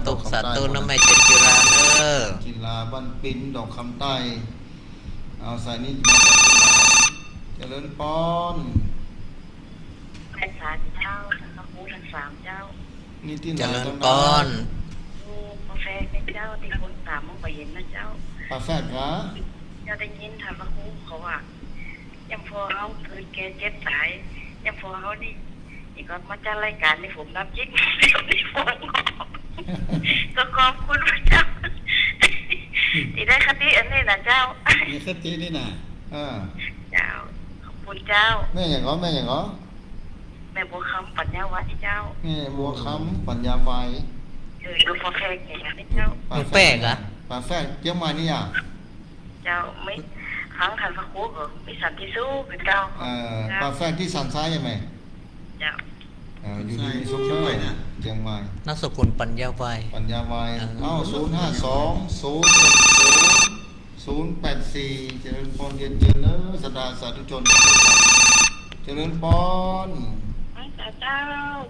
ธุ สาธุเน่อแม่เจนจิราเน่อ จิรา บ้านปิน ดอกคำใต้ เอาสายนี้มาจาก เจริญปอน ไหว้สาเจ้า พระครูทั้งสามเจ้า นี่ตี้ไหน เจริญปอน อยู่ป่าแฝกนะเจ้า ตี้คนต๋ามองบ่เห็นนะเจ้า ป่าแฝกเหรอ เจ้าได้ยินท่านพระครูเขาว่า ยามพ่อเฮาเกิดแก่เจ็บต๋าย ยามพ่อเฮานี่ นี่ก็มาจัดรายก๋านนี่ผมนับยิ่ง เดี๋ยวนี้ผมก็ขอบคุณพระเจ้า ตี้ได้คติอันนี้นะเจ้า มีคตินี่นะ อ่า เจ้า ขอบคุณเจ้า แม่หยังก่อ แม่หยังก่อ แม่บัวคำปัญญาไวเจ้า แม่บัวคำปัญญาไว เออ อยู่ป่าแฝกเนี่ยนะเจ้า ป่าแฝกเหรอ ป่าแฝกเจียงใหม่นี่อ่ะ เจ้า ไม่ ฟังท่านพระครูก็มีสันติสุขเจ้า เอ่อ เจ้า ป่าแฝกตี้สันทรายใจ้ไหม เจ้า เอ่อ อยู่ดีมีสุขเน่อ เจียงใหม่ นามสกุลปัญญาไว ปัญญาไว เออ เอ้า ศูนย์ห้าสอง ศูนย์หนึ่งศูนย์ ศูนย์แปดสี่ เจริญปอน เรียนเจิญเน่อ ศรัทธาสาธุชน เจริญปอน ไหว้สาเจ้า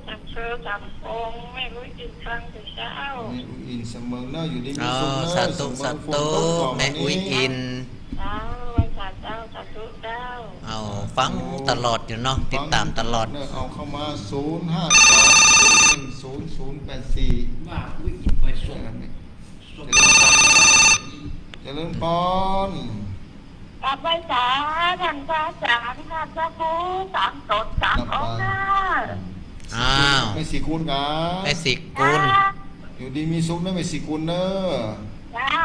สามเณรสามองค์ แม่อุ๊ยอินฟังเถิงเจ้า แม่อุ๊ยอินสำเมิงเน่อ อยู่ดีมีสุขเน่อ อ๋อ สาธุ สาธุ สำเมิงฝนตก แม่อุ๊ยอิน เจ้า ไหว้สาเจ้า สาธุเจ้า เอา ฟังตลอดอยู่เนาะ ติดต๋ามตลอด ฟังเน่อ เอาเข้ามา ศูนย์ห้าสอง ศูนย์หนึ่งศูนย์ ศูนย์แปดสี่ ว่าอุ๊ยอินไปส่ง เออ เจริญปอน กราบไหว้สาท่านพระอาจ๋ารย์ ท่านพระครู สามต๋นสามองค์เน่อ อ้าว แม่ศรีกุลครับ แม่ศรีกุล อยู่ดีมีสุขนะแม่ศรีกุลเนอะ เจ้า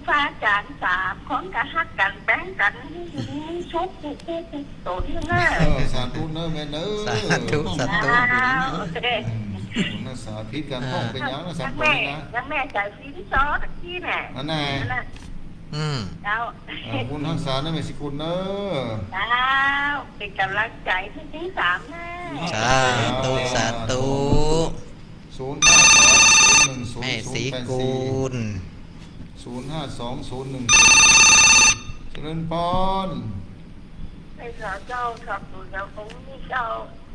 พระอาจ๋ารย์สามคนก็ฮักกั๋นแป๋งกั๋น อยู่ดีมีสุขกู้กู้กู้ต๋นเนอะ เออ สาธุเนอะแม่เนอะ สาธุ สาธุ เจ้า อืม สาธุนะ สาธุกั๋น อ่า ป้องเป๋นหยังนะ สามคนนี้นะ แล้วแม่ แล้วแม่ใส่ศีลซอตะกี้เนี่ย อันไหน นั่นน่ะ อืม เจ้า เออ บุญฮักษานะแม่ศรีกุลเนอะ เจ้า เป๋นก๋ำลังใจ๋หื้อตี้สามนะ สาธุ สาธุ ศูนย์ห้าสอง ศูนย์หนึ่งศูนย์ แม่ศรีกุล ศูนย์แปดสี่ ศูนย์ห้าสอง ศูนย์หนึ่งศูนย์ เจริญพร แม่สาเจ้า ครับ หนูจะคงมีเจ้า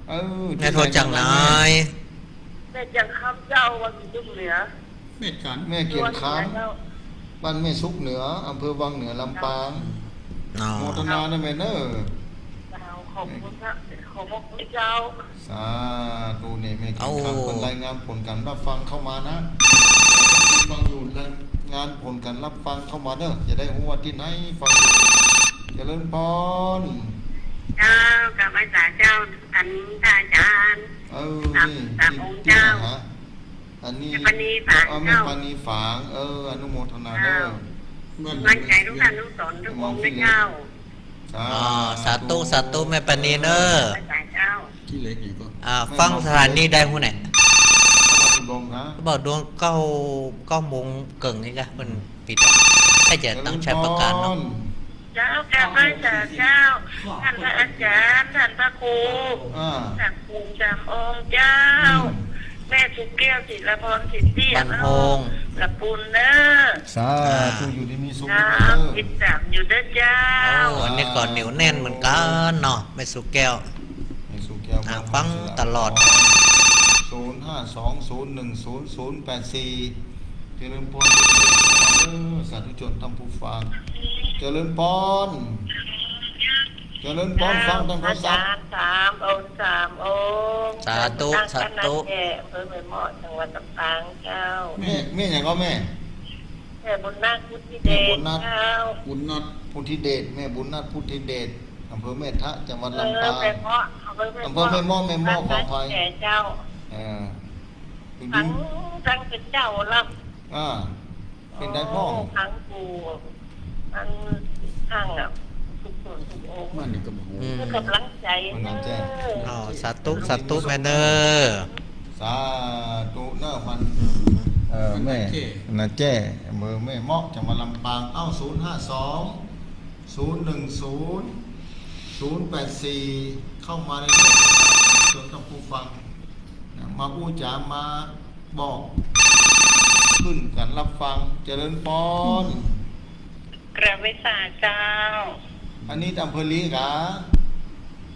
เออ แม่โทรจากไหน แม่จากคำเจ้า วังสุขเหนือ แม่จัน แม่เกียรติคำ วังสุขเหนือเจ้า บ้านแม่สุขเหนือ อำเภอวังเหนือ ลำปาง อ๋อ โมทนานะแม่เนอะ เจ้า ขอบคุณครับ ขอบพระคุณเจ้า สาธุ นี่แม่เกียรติคำ โอ้ เปิ้นรายงานผลก๋านรับฟังเข้ามานะ ฟังอยู่ รายงานผลก๋านรับฟังเข้ามาเนอะ จะได้ฮู้ว่าตี้ไหนฟังอยู่ เจริญพร เจ้า กับพระสาเจ้า อันพระอาจ๋ารย์ เออ สาม นี่ สามองค์เจ้า ตี้ไหนฮะ อันนี้ แม่ปานีฝาง เออ แม่ เจ้า ปานีฝาง เออ อนุโมทนาเนอะ เจ้า กำลังใจ๋ลูกหลานลูกสอนกู้องค์นะเจ้า สา อ๋อ สาธุ สาธุ แม่ปานีเนอะ สาธุเจ้า ขี้เหล็กอีกก็ อ่า ฟังสถานีได้ฮู้แหน่ นครพนมนะ บ่าวดวงเก้า เก้าโมงเกิ่งนี่กะ เปิ้นปิดแล้ว ใกล้จะต้องใช้ประกาศเนาะ เจ้า กับพระอาจ๋ารย์เจ้า ท่านพระอาจ๋ารย์ ท่านพระครู อ่า สามองค์ สามองค์เจ้า อืม แม่สุแก้ว ศิลาพร สิทธิ บ้านโฮง ละปูนเนอะ สาธุ อ่า อยู่ดีมีสุข เจ้า เด้อ ติดต๋ามอยู่เด้อเจ้า โอ้ อันนี้ก็เหนียวแน่นเหมือนกั๋นเนาะ แม่สุแก้ว แม่สุแก้ว อ่า บ้านโฮง ฟังตลอด ศิลาพร ศูนย์ห้าสอง ศูนย์หนึ่งศูนย์ ศูนย์แปดสี่ เจริญพร เออ สาธุชนท่านผู้ฟัง เจริญพร เจริญพร ฟังตางโทรศัพท์ อาจ๋ารย์สามองค์ สามองค์ สาธุ สาธุ แม่เมาะ จังหวัดลำปางเจ้า แม่ แม่หยังก็แม่ แม่บุญนาค พุทธิเดช แม่บุญนาค เจ้า บุญนาค พุทธิเดช แม่บุญนาค พุทธิเดช อำเภอแม่ทะ จังหวัดลำปาง เออ แม่เมาะ อำเภอแม่เมาะ อำเภอแม่เมาะ แม่เมาะ ขออภัย แก่เจ้า เออ ฟัง ฟังเป๋นเจ้าละ อ่า เป๋นใดพ่อง โอ้ ฟังกู อัน ฟังอะ กู้กู้กู้กู้ มันนี่ก็บ่ฮู้ อืม กู้ก๋ำลังใจ๋ ก๋ำลังใจ๋ เออ อ๋อ สาธุ สาธุ แม่เนอะ สาธุเนอะ มัน อืม เออ มัน แม่ นาแจ้ นาแจ้ อำเภอแม่เมาะ จังหวัดลำปาง เอ้า ศูนย์ห้าสอง ศูนย์หนึ่งศูนย์ ศูนย์แปดสี่ เข้ามาเลยเนอะ ชวนท่านผู้ฟัง นะ มาอู้จ๋า มาบอก ขึ้นก๋านรับฟัง เจริญพร กราบไหว้สาเจ้า อันนี้อำเภอลีกา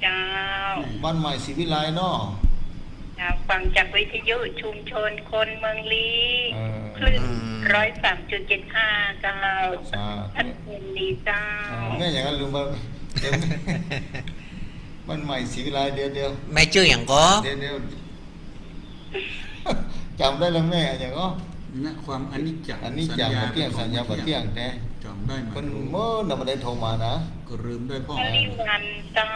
เจ้า บ้านใหม่ศรีวิไลเนาะ เจ้า ฟังจากวิทยุชุมชนคนเมืองลี เออ คลื่น อืม ร้อยสามจุดเจ็ดห้า เจ้า สาธุ ท่านเมืองลีเจ้า เออ แม่อย่างนั้นลืมไป บ้านใหม่ศรีวิไล เดี๋ยว เดี๋ยว แม่จื้อหยังก่อ เดี๋ยว เดี๋ยว จ๋ำได้แล้วแม่ อย่างก็ นะ ความอนิจจัง อนิจจัง สัญญา บ่เตี้ยง สัญญาบ่เตี้ยงแต๊ จ๋ำได้ไหม เปิ้นเมินน่ะ บ่ได้โทรมานะ ก็ลืมได้พ่อง มะลิวันเจ้า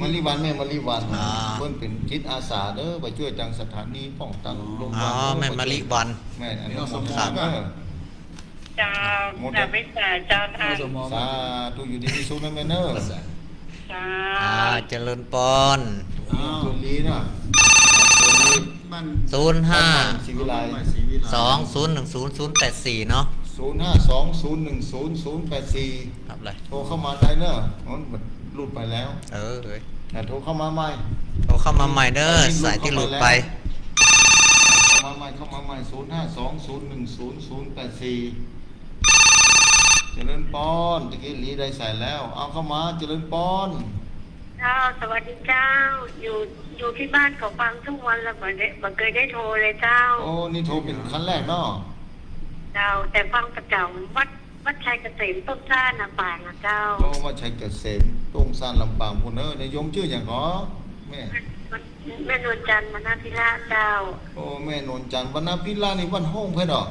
มะลิวัน แม่มะลิวัน อ่า เปิ้นเป๋นจิตอาสาเด้อ ไปจ้วยตางสถานีป้อง ตางโรงพยาบาล อ๋อ แม่มะลิวัน แม่ อนุโมทนาเด้อ เจ้า โมทนา สาธุเจ้าท่าน สาธุ อยู่ดีมีสุขนะแม่เนอะ เจ้า อ่า เจริญพร อ้าว คนดีนะ คนดี บ้าน ศูนย์ห้า ศรีวิไล บ้านใหม่ศรีวิไล สองศูนย์หนึ่งศูนย์ศูนย์แปดสี่ เนาะ ศูนย์ห้าสองศูนย์หนึ่งศูนย์ศูนย์แปดสี่ ครับเลย โทรเข้ามาได้เนอะ อ๋อ มันหลุดไปแล้ว เออ เฮ้ย นะ โทรเข้ามาใหม่ โทรเข้ามาใหม่เด้อ อันนี้หลุด สายตี้หลุดไป เข้ามาใหม่ เข้ามาใหม่ ศูนย์ห้าสองศูนย์หนึ่งศูนย์ศูนย์แปดสี่ เจริญพร ตะกี้ลีได้สายแล้ว เอาเข้ามา เจริญพร เจ้า สวัสดีเจ้า อยู่ อยู่ตี้บ้านก็ฟังกู้วันละ บ่ได้ บ่เกยได้โทรเลยเจ้า โอ้ นี่โทรเป๋นครั้งแรกเนาะ เจ้า แต่ฟังประจ๋ำ วัด วัดชัยเกษม ต้นซ่านลำปางนะเจ้า โอ้ วัดชัยเกษม ต้นซ่านลำปางปู้นเอ้อ โยมจื้อหยังก่อ แม่ แม่นวลจันทร์ วรรณพิระเจ้า โอ้ แม่นวลจันทร์ วรรณพิระนี่บ้านโฮงเปิ้นเหรอ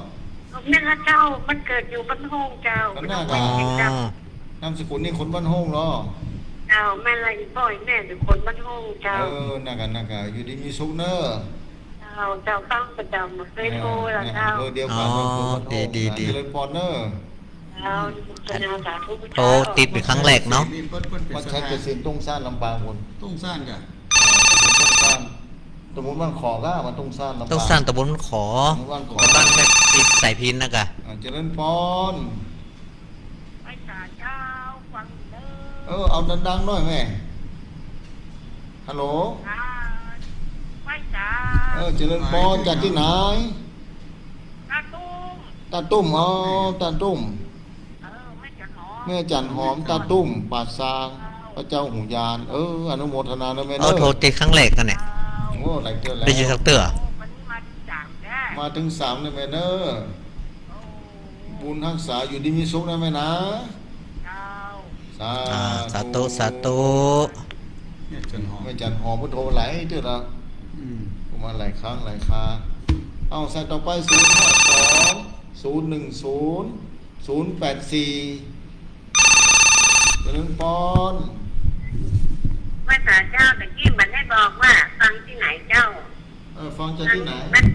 แม่นละเจ้า บ้านเกิดอยู่บ้านโฮงเจ้า บ้านนา อ๋อ นามสกุลนี่คนบ้านโฮงเหรอ เ เจ้า แม่ละอีป้อแม่เป๋นคนบ้านห้องเจ้า เออ นั่นก่ะ นั่นก่ะ อยู่ดีมีสุขเน่อ เจ้า เจ้า ฟังประจ๋ำ เฟซโทรละเจ้า เออ เดียวกั๋น อ๋อ เออ คนบ้านห้อง ดี ดี นะ ดี เจริญปอนเน่อ เจ้า อนุโมทนาสาธุ โทรติดเป๋นครั้งแรกเนาะ วัดชัยเกษม ตุ้งสร้าง ลำปางปู๊น ตุ้งสร้างก่ะ ตำบลตุ้งสร้าง ตำบลบ้านขอก้า บ้านตุ้งสร้าง ลำปาง ตุ้งสร้าง ตำบลบ้านขอ บ้านขอ บ้านแม่พิน สายพินนะก่ะ อ่า เจริญปอน ไหว้สาเจ้า ฟังเน่อ เออ เอาดังๆ หน่อยแม่ ฮัลโหล อ่า ไหว้สา เออ เจริญปอน จากตี้ไหน ต้าตุ้ม ต้าตุ้ม อ๋อ ต้าตุ้ม เออ แม่จันหอม แม่จันหอม ต้าตุ้ม ป่าซาง พระเจ้าหูยาน เออ อนุโมทนานะแม่เน่อ โอ้ โทรติดครั้งแรกกั๋นเนี่ย โอ้ หลายเตื้อแล้ว ได้ยินสักเตื้อ โอ้ วันนี้มาเถิงสามแล้ว มาเถิงสามเลยแม่เน่อ โอ้ บุญฮักษา อยู่ดีมีสุขนะแม่นะ เจ้า สา อ่า สาธุ สาธุ แม่จันหอม แม่จันหอม พุทโธ หลายเตื้อละ อืม มาหลายครั้งหลายครา เอา สายต่อไป ศูนย์ห้าสอง ศูนย์หนึ่งศูนย์ ศูนย์แปดสี่ เจริญปอน ไหว้สาเจ้า ตะกี้มันได้บอกว่าฟังตี้ไหนเจ้า เออ ฟังจากตี้ไหน บ้าน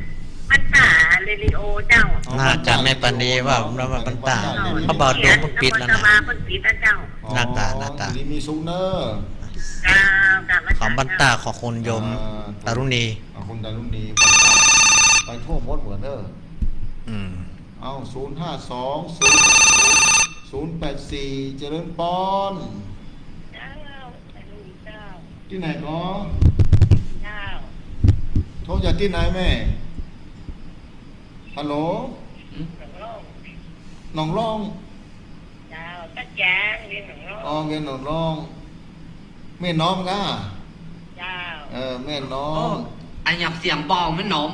บ้านตาเรดิโอเจ้า อ๋อ น่าจะแม่ปานีว่า บ้านตา ว่าบ้านตา เรดิโอ เขาบอกดวงเพิ่นปิดแล้วนะ เพิ่นปิดแล้วเจ้า อ๋อ น่าจะ น่าจะ อยู่ดีมีสุขเน่อ เจ้า ของบ้านตา ของคุณโยม อ่า ดารุณี อ่า คุณดารุณี บ้านตา ไปทั่วหมดเหมือนเน่อ อืม เอา ศูนย์ห้าสอง ศูนย์ ศูนย์แปดสี่ เจริญปอน เจ้า เจ้า ตี้ไหนก็ เจ้า โทรจากตี้ไหนแม่ ฮัลโหล หืม หนองล่อง หนองล่อง เจ้า ตะแจง เวียงหนองล่อง อ๋อ เวียงหนองล่อง แม่น้อมก้า เจ้า เออ แม่น้อม โอ้ อันหยาบเสียงเบาแม่น้อม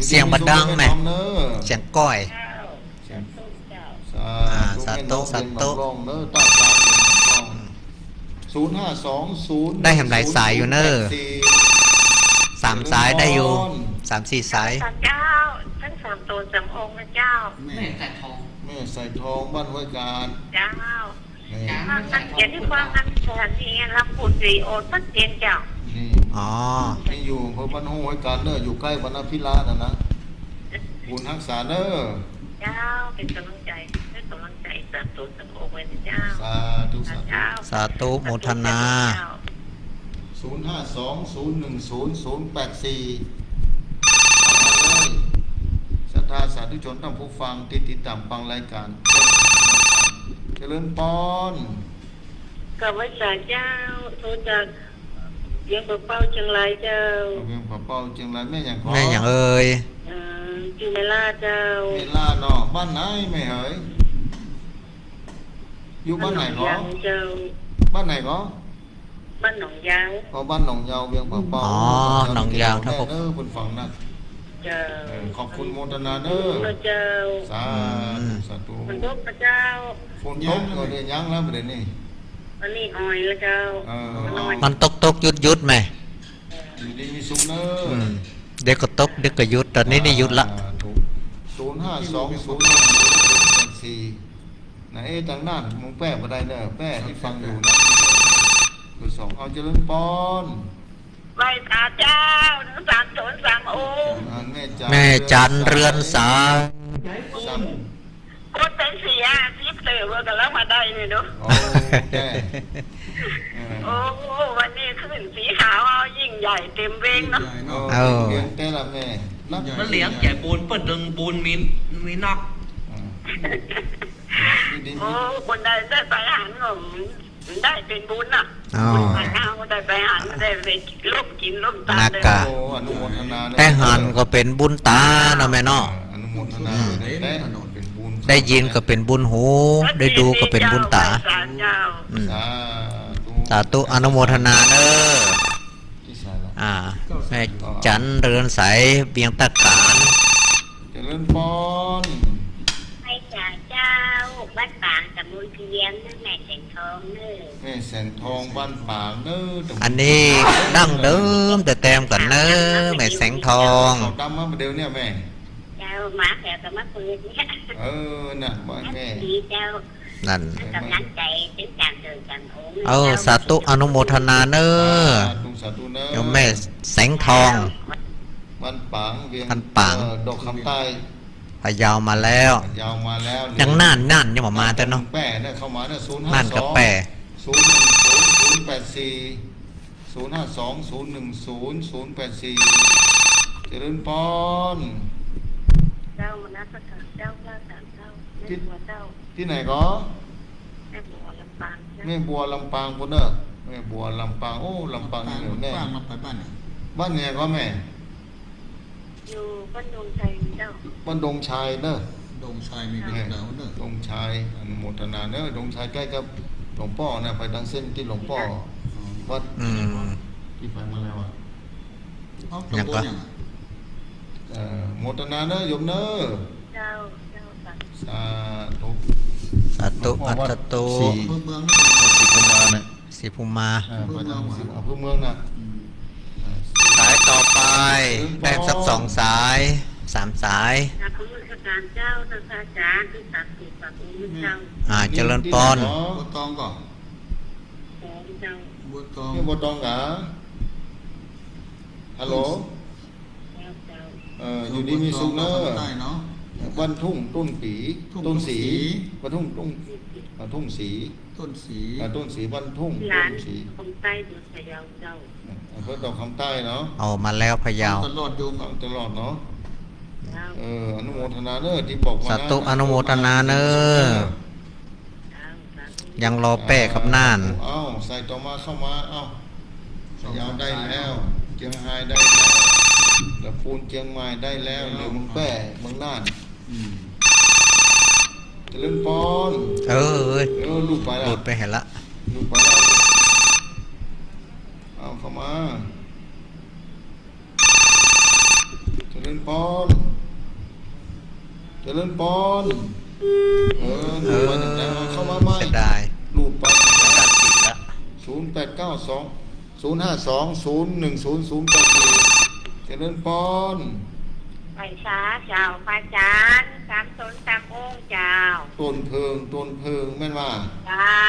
เสียงบ่ดังแม่ เสียงก้อย สาธุ สาธุ สาธุ ศูนย์ห้าสอง ศูนย์ ได้แหมหลายสายอยู่เน่อ สามสายได้อยู่ สามสี่สาย เจ้า ตึงสามตั๋วสามองค์นะเจ้า แม่สายทอง แม่สายทอง บ้านห้วยกาด เจ้า นี่ มันเขียนตี้ความมันเขียนตี้ลำพูนสตูดิโอชัดเจนเจ้า นี่ อ๋อ นี่อยู่อำเภอบ้านห้วยกาดเน่อ อยู่ใก้วรรณพิราชนะนะ บุญฮักษาเน่อ เจ้า เป๋นก๋ำลังใจ๋ เป๋นก๋ำลังใจ๋ สาธุ สาธุ เจ้า สาธุ สาธุ สาธุ โมทนา เจ้า ศูนย์ห้าสอง ศูนย์หนึ่งศูนย์ ศูนย์แปดสี่ เข้ามาเลย ศรัทธาสาธุชนต้านผู้ฟังตี้ติดต๋ามฟังรายก๋าน เจริญปอน กราบไหว้สาเจ้า โทรจากเวียงป่าเป้าเจียงรายเจ้า เวียงป่าเป้าเจียงราย แม่หยังก็ แม่หยังเอ่ย เอ่อ จื้อแม่ล่าเจ้า แม่ล่าเนาะ บ้านไหนแม่เหย อยู่บ้านไหนก็ บ้านหนองยาวเจ้า บ้านไหนก็ บ้านหนองยาว อ๋อ บ้านหนองยาว เวียงป่าเป้า อ๋อ หนองยาว หนองยาว ครับผม เออ เปิ้นฟังนะ เจ้า เออ ขอบคุณโมทนาเน่อ พระเจ้า สาธุ อืม สาธุ ฝนตกพระเจ้า ฝนตกก็ได้ยังแล้วประเดี๋ยวนี้ อันนี้อ่อยแล้วเจ้า เออ มันตกๆ หยุดๆ แม่ อยู่ดีมีสุขเน่อ อืม เดี๋ยวก็ตก เดี๋ยวก็หยุด ต๋อนนี้นี่หยุดละ สาธุ ศูนย์ห้าสอง ศูนย์หนึ่งศูนย์ ศูนย์แปดสี่ นะ เอ๊ะ ตางนั้นมึงแปะบ่ได้เน่อ แปะตี้ฟังอยู่นะ เบอร์สอง เอา เจริญปอน ไหว้สาเจ้า ตึงสามตั๋วสามองค์ อ่า แม่จัน แม่จันเรือนแสง สาม กดไปเสีย สิบเต๋อ เมื่อกี้แล้วมาได้นี่เนาะ อ๋อ โอเค เออ โอ้โห วันนี้ขึ้นสีขาวเอายิ่งใหญ่เต็มเวียงเนาะ ยิ่งใหญ่เนาะ เออ เวียงแต่ละแม่ นัก มันเลี้ยงใหญ่บุญ เปิ้นตึงบุญมี มีนัก อ่า ดีๆ โอ้ คนใดได้ไปหันก็ได้เป๋นบุญน่ะ อ๋อ คนไปเอาได้ไปหัน ได้ไปร่วมกิ๋นร่วมตาน นักกะ โอ้ อนุโมทนาเน่อ ได้หันก็เป๋นบุญต๋าเนาะแม่เนาะ อนุโมทนา อืม เน่อ เป๋นบุญ ได้ยินก็เป๋นบุญหู ได้ดูก็เป๋นบุญต๋า อืม สาธุ สาธุ อนุโมทนาเน่อ อ่า แม่จันเรือนใส เวียงตะขาน เจริญปอน ไหว้สาเจ้า บ้านปาง ตำบลเวียง แม่แสงทองเน่อ แม่แสงทอง บ้านปางเน่อ อันนี้ดั้งเดิมแต่แตมก่อนเน่อ แม่แสงทอง เขาดำมาเดี๋ยวเนี่ยแม่ เจ้า มาแล้วก็มาเปิดเนี่ย เออ น่ะ บ้านแม่ ดีเจ้า นั่น ก๋ำลังใจ๋ เป๋นก๋านเดินก๋านองค์ เออ เจ้า สาธุ อนุโมทนาเน้อ สาธุ สาธุเน้อ โยมแม่แสงทอง บ้านป๋าง เวียง บ้านป๋าง เอ่อ ดอกคำใต้ พะเยามาแล้ว พะเยามาแล้ว ยังน่าน น่านยังบ่มาเตื้อเนาะ แป้เน้อ เข้ามาเน้อ ศูนย์ห้าสอง น่านกับแป้ ศูนย์หนึ่งศูนย์ ศูนย์แปดสี่ ศูนย์ห้าสอง ศูนย์หนึ่งศูนย์ ศูนย์แปดสี่ เจริญปอน เจ้า นมัสก๋านเจ้า พระอาจารย์เจ้า ตี้ แม่บัวเจ้า ตี้ไหนก่อ แม่บัวลำปางเจ้า แม่บัวลำปางปู้นเน้อ แม่บัวลำปาง โอ้ ลำปางนี่เหนียวแน่น ลำปาง ลำปาง ไปบ้านไหน บ้านไหนก่อแม่ อยู่บ้านดงชัยเจ้า บ้านดงชัยเน้อ ดงชัยมี เออ ดงดาวเน้อ ดงชัย อนุโมทนาเน้อ ดงชัยใก้กับหลวงป้อนะ ไปตางเส้นตี้หลวงป้อ อ๋อ วัด อืม ตี้ไปมาแล้วอะ เอ้า ยังก่อ ตำบลหยังอะ เอ่อ โมทนาเน้อ โยมเน้อ เจ้า เจ้า สาธุ สาธุ สาธุ หลวงป้อวัด อัตตโต ศรี อำเภอเมืองเน้อ ศรีภูมิมาเน้อ ศรีภูมิมา เออ อำเภอเมือง ไปตางศรี อำเภอเมืองน่ะ อืม อ่า สายต่อไป เจริญปอน ได้สักสองสาย สามสาย กราบนมัสก๋านเจ้า ท่านพระอาจารย์ ตี้ศักดิ์สิทธิ์ กราบนมัสก๋านเจ้า อ่า เจริญปอน ตี้ไหนก่อ บัวตองก่อ บัวตองเจ้า บัวตอง นี่บัวตองก๋า ฮัลโหล เจ้า เจ้า เอ่อ อยู่ดีมีสุขเน้อ บัวตอง ภาษาใต้เนาะ บ้านทุ่ง ต้นปี ทุ่ง ต้นศรี ศรี บ้านทุ่ง ต้น อ่า ทุ่งศรี ต้นศรี อ่า ต้นศรี บ้านทุ่ง หลาน ต้นศรี คนใต้เมืองพะเยาเจ้า อำเภอดอกคำใต้เนาะ เอามาแล้วพะเยา ฟังตลอดโยม ฟังตลอดเนาะ เจ้า เออ อนุโมทนาเน้อ ตี้บอกมานะ สาธุ อนุโมทนาเน้อ เจ้า สาธุ ยังรอแป้กับน่าน เอ้า สายต่อมาเข้ามา เอ้า พะเยาได้แล้ว เจียงฮายได้แล้ว ละปูนเจียงใหม่ได้แล้ว เหลือเมืองแป้ เมืองน่าน อืม เจริญปอน เออ เออ หลุดไปละ หลุดไปหั้นละ หลุดไปละ เอาเข้ามา เจริญปอน เจริญปอน เออ หลุดไปหนึ่งแล้ว เอาเข้ามาใหม่ เสียดาย หลุดไปหนึ่งแล้ว ตัดสิทธิ์ละ ศูนย์แปดเก้าสอง ศูนย์ห้าสอง ศูนย์หนึ่งศูนย์ ศูนย์แปดสี่ เจริญปอน ไหว้สาเจ้าพระอาจารย์ สามต๋นสามองค์เจ้า ต้นเผิง ต้นเผิงแม่นว่า เจ้า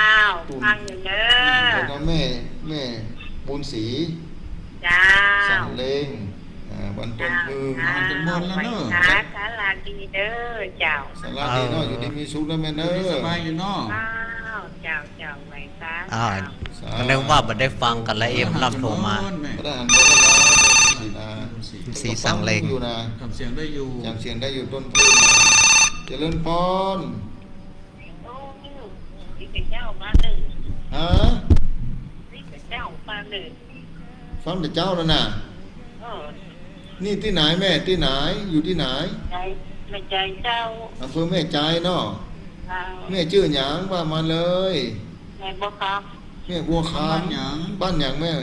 ต้น ฟังอยู่เน้อ แล้วก็แม่ แม่บุญศรี เจ้า สันเลง อ่า บ้านต้นเผิง เจ้า บ้านต้นเผิงแล้วเน้อ ไหว้สา สาราดีเน้อเจ้า สาราดีเนาะ เออ อยู่ดีมีสุขเน้อแม่เน้อ อยู่ดีสบายอยู่เนาะ เจ้า เจ้า เจ้า ไหว้สา อ่า เจ้า สาธุ ก็นึกว่าบ่ได้ฟังกั๋นแล้ว เอ็มลำโทรมา ก็ได้หันไปแล้วนะ สีสังเลง อยู่นะ จำเสียงได้อยู่ จำเสียงได้อยู่ ต้นเผิงนะ เจริญปอน โอ้ นี่เป็นเจ้ามาเลย ฮะ นี่เป็นเจ้ามาเลย ฟังแต่เจ๊าแล้วนะ เออ นี่ตี้ไหนแม่ ตี้ไหน อยู่ตี้ไหน ไหน แม่ใจเจ้า อำเภอแม่ใจเนาะ เจ้า แม่จื้อหยังว่ามาเลย แม่บัวคำ แม่บัวคำ บ้านหยัง บ้านหยังแม่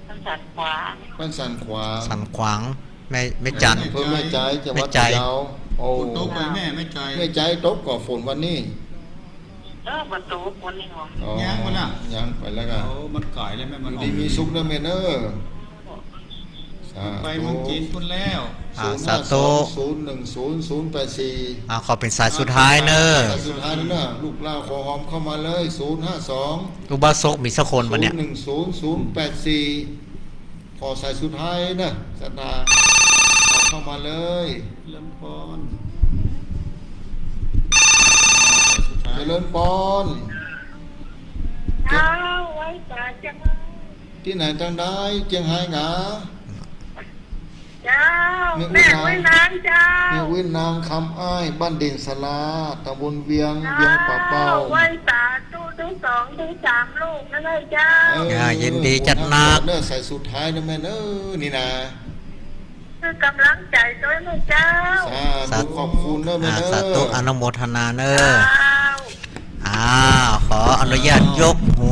บ้านสันขวาง บ้านสันขวาง สันขวาง แม่ แม่จัน อำเภอแม่ใจ จังหวัดพะเยา โอ้ ฝนตกไปแม่ แม่ใจ แม่ใจตกก่อฝนวันนี้ เออ บ่ตกวันนี้หรอ อ๋อ ยังบ่ล่ะ ยังไปแล้วก็ โอ้ มันก๋ายแล้วแม่ มัน อยู่ดีมีสุขเน้อแม่เน้อ สาธุ ไปเมืองจีนพุ้นแล้ว อ่า ศูนย์ห้าสอง สาธุ ศูนย์หนึ่งศูนย์ ศูนย์แปดสี่ อ่า ขอเป๋นสายสุดท้ายเน้อ สายสุดท้ายเน้อ ลูกหลานขอหอมเข้ามาเลย ศูนย์ห้าสอง อุบาสกมีสักคนบ่เนี่ย ศูนย์หนึ่งศูนย์ ศูนย์แปดสี่ ขอสายสุดท้ายเน้อ ศรัทธา ขอเข้ามาเลย เจริญปอน เจริญปอน เจ้า ไหว้สาเจ้า ตี้ไหนตางใด เจียงฮายหนา เจ้า แม่ แม่อุ๊ยนาง อุ๊ยนางเจ้า แม่อุ๊ยนางคำอ้าย บ้านเด่นสารา ตำบลเวียง เจ้า เวียงป่าเป้า ไหว้สาธุตึงสองตึงสามลูกนั่นเลยเจ้า เออ อ่า ยินดีจัดหนัก เน้อ สายสุดท้ายเน้อแม่เน้อ นี่นะ คือกำลังใจ๋ตวยเน้อเจ้า สาธุ สาธุ ขอบคุณเน้อแม่เน้อ อ่า สาธุ อนุโมทนาเน้อ เจ้า อ่า ขออนุญาตยกหู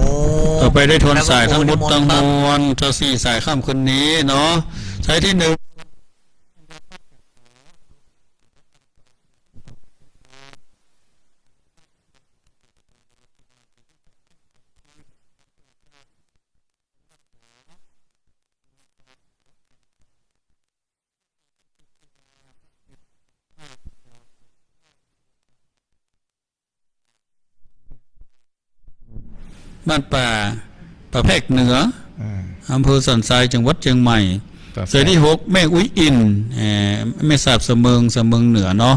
ต่อไปได้ทวนสายตังหมดตังมวล เจ้าสี่สายค่ำคืนนี้เนาะ สายตี้หนึ่ง บ้านป่า ป่าแพรกเหนือ อ่า อำเภอสันทราย จังหวัดเจียงใหม่ ป่าแพรก สายตี้หก แม่อุ๊ยอิ่น เอ่อ แม่สาบสะเมิง สะเมิงเหนือเนาะ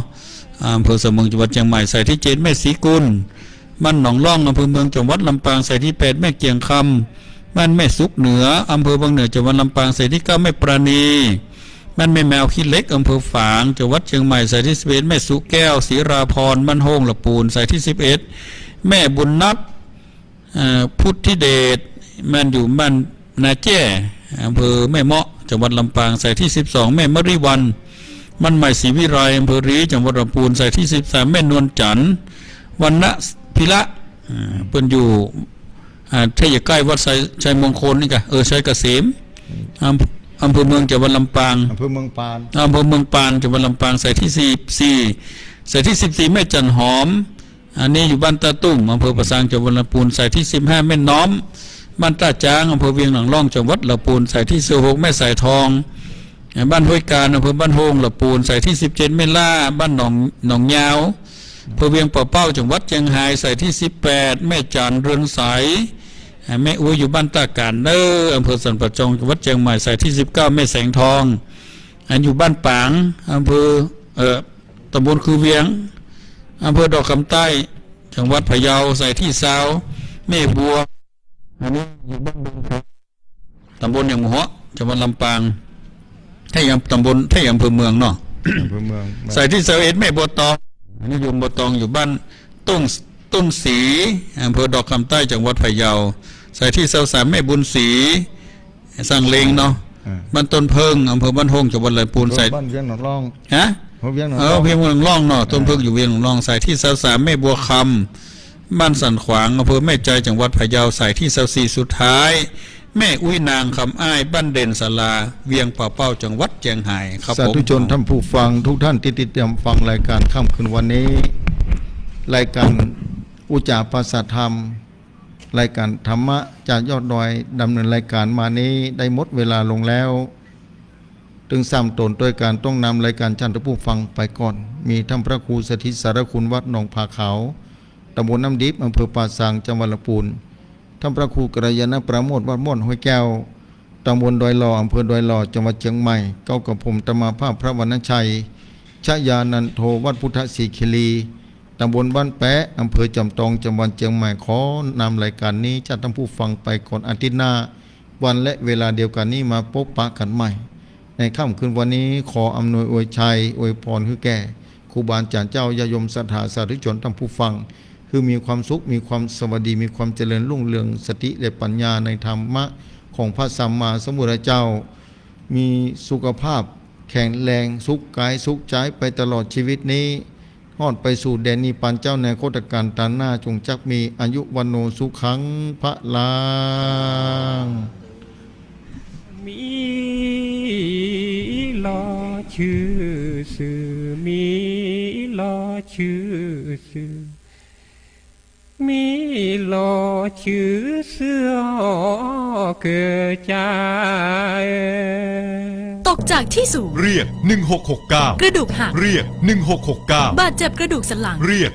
อำเภอสะเมิง จังหวัดเจียงใหม่ สายตี้เจ็ด แม่ศรีกุล บ้านหนองล่อง อำเภอเมือง จังหวัดลำปาง สายตี้แปด แม่เกียงคำ บ้านแม่สุกเหนือ อำเภอวังเหนือ จังหวัดลำปาง สายตี้เก้า แม่ปราณี บ้านแม่แมวขี้เหล็ก อำเภอฝาง จังหวัดเจียงใหม่ สายตี้สิบเอ็ด แม่สุแก้ว ศรีราพร บ้านโฮ่งละปูน สายตี้สิบเอ็ด แม่บุญนับ เอ่อ พุทธิเดช แม่นอยู่บ้านนาแจ้ อำเภอแม่เมาะ จังหวัดลำปาง สายตี้สิบสอง แม่มริวัล บ้านใหม่ศรีวิไล อำเภอรี จังหวัดลำปูน สายตี้สิบสาม แม่นวลจันทร์ วรรณพิระ อ่า เปิ้นอยู่ อ่า ถ้าอยู่ใก้วัดไชย ชัยมงคลนี่กะ เออ ชัยเกษม อำ อำเภอเมือง จังหวัดลำปาง อำเภอเมืองปาน อำเภอเมืองปาน จังหวัดลำปาง สายตี้สิบสี่ สายตี้สิบสี่ แม่จันหอม อันนี้อยู่บ้านต้าตุ้ม อำเภอป่าซาง จังหวัดลำปูน สายตี้สิบห้า แม่น้อม บ้านต้าจ๊าง อำเภอเวียงหนองล่อง จังหวัดลำปูน สายตี้สิบหก แม่สายทอง บ้านห้วยกาญ อำเภอบ้านโฮ่ง ลำปูน สายตี้สิบเจ็ด แม่ล่า บ้านหนอง หนองยาว อำเภอเวียงป่าเป้า จังหวัดเจียงฮาย สายตี้สิบแปด แม่จันเรืองใส แม่อุ๊ยอยู่บ้านต้ากาญเน้อ อำเภอสันป่าจอง จังหวัดเจียงใหม่ สายตี้สิบเก้า แม่แสงทอง อันอยู่บ้านปาง อำเภอ เอ่อ ตำบลคือเวียง อำเภอดอกคำใต้ จังหวัดพะเยา สายตี้ซาว แม่บัว อันนี้อยู่บ้านดงเพชร ตำบลหยังบ่าเหาะ จังหวัดลำปาง ไทยอำ ตำบล ไทยอำเภอเมืองเนาะ อำเภอเมือง สายตี้ซาวเอ็ด แม่บัวตอง อันนี้อยู่บัวตอง อยู่บ้านต้น ต้นศรี อำเภอดอกคำใต้ จังหวัดพะเยา สายตี้ซาวสาม แม่บุญศรี สร้างเลงเนาะ อ่า บ้านต้นเพิ่ง อำเภอบ้านโฮ่ง จังหวัดลำปูน สาย บ้านเวียงหนองล่อง ฮะ อำเภอเวียงหนอง เออ ล่อง เวียงหนองล่องเนาะ อ่า ต้นเพิ่งอยู่เวียงหนองล่อง สายตี้ซาวสาม แม่บัวคำ บ้านสันขวาง อำเภอแม่ใจ จังหวัดพะเยา สายตี้ซาวสี่ สุดท้าย แม่อุ๊ยนางคำอ้าย บ้านเด่นศาลา เวียงป่าเป้า จังหวัดเจียงฮาย ครับผม สาธุชนท่านผู้ฟังทุกท่านตี้ติดตามฟังรายการค่ำคืนวันนี้ รายการอุจจาภาษาธรรม รายการธรรมะจากยอดดอย ดำเนินรายการมานี้ได้หมดเวลาลงแล้ว ตึงสามต๋นตวยกั๋นต้องนำรายการจากท่านผู้ฟังไปก่อน มีท่านพระครูสถิตสารคุณ วัดหนองผาขาว ตำบลน้ำดิบ อำเภอป่าซาง จังหวัดลำปูน ท่านพระครูกัลยาณปราโมทย์ วัดม่อนห้วยแก้ว ตำบลดอยหล่อ อำเภอดอยหล่อ จังหวัดเจียงใหม่ เก้ากับผมอาตมาภาพพระวรรณชัย ชยานันโท วัดพุทธศรีคิรี ตำบลบ้านแป๊ะ อำเภอจอมตอง จังหวัดเจียงใหม่ ขอนำรายการนี้จากท่านผู้ฟังไปก่อน อาทิตย์หน้า วันและเวลาเดียวกั๋นนี้มาปะกั๋นใหม่ ในค่ำคืนวันนี้ ขออำนวยอวยชัย อวยพรหื้อแก่ครูบาอาจารย์เจ้า ญาติโยมศรัทธาสาธุชนท่านผู้ฟัง หื้อมีความสุข มีความสวัสดี มีความเจริญรุ่งเรือง สติและปัญญาในธรรมะของพระสัมมาสัมพุทธเจ้า มีสุขภาพแข็งแรง สุขกายสุขใจ๋ไปตลอดชีวิตนี้ ฮอดไปสู่แดนนิพพานเจ้า ในอนาคตกาลตาหน้า จงจักมีอายุวัณโณสุขังพลัง มีหล่อจื้อซื่อ มีหล่อจื้อซื่อ มีหล่อจื้อซื่อ เกิดจา ตกจากที่สูง เรียก หนึ่งหกหกเก้า กระดูกหัก เรียก หนึ่งหกหกเก้า บาดเจ็บกระดูกสันหลัง เรียก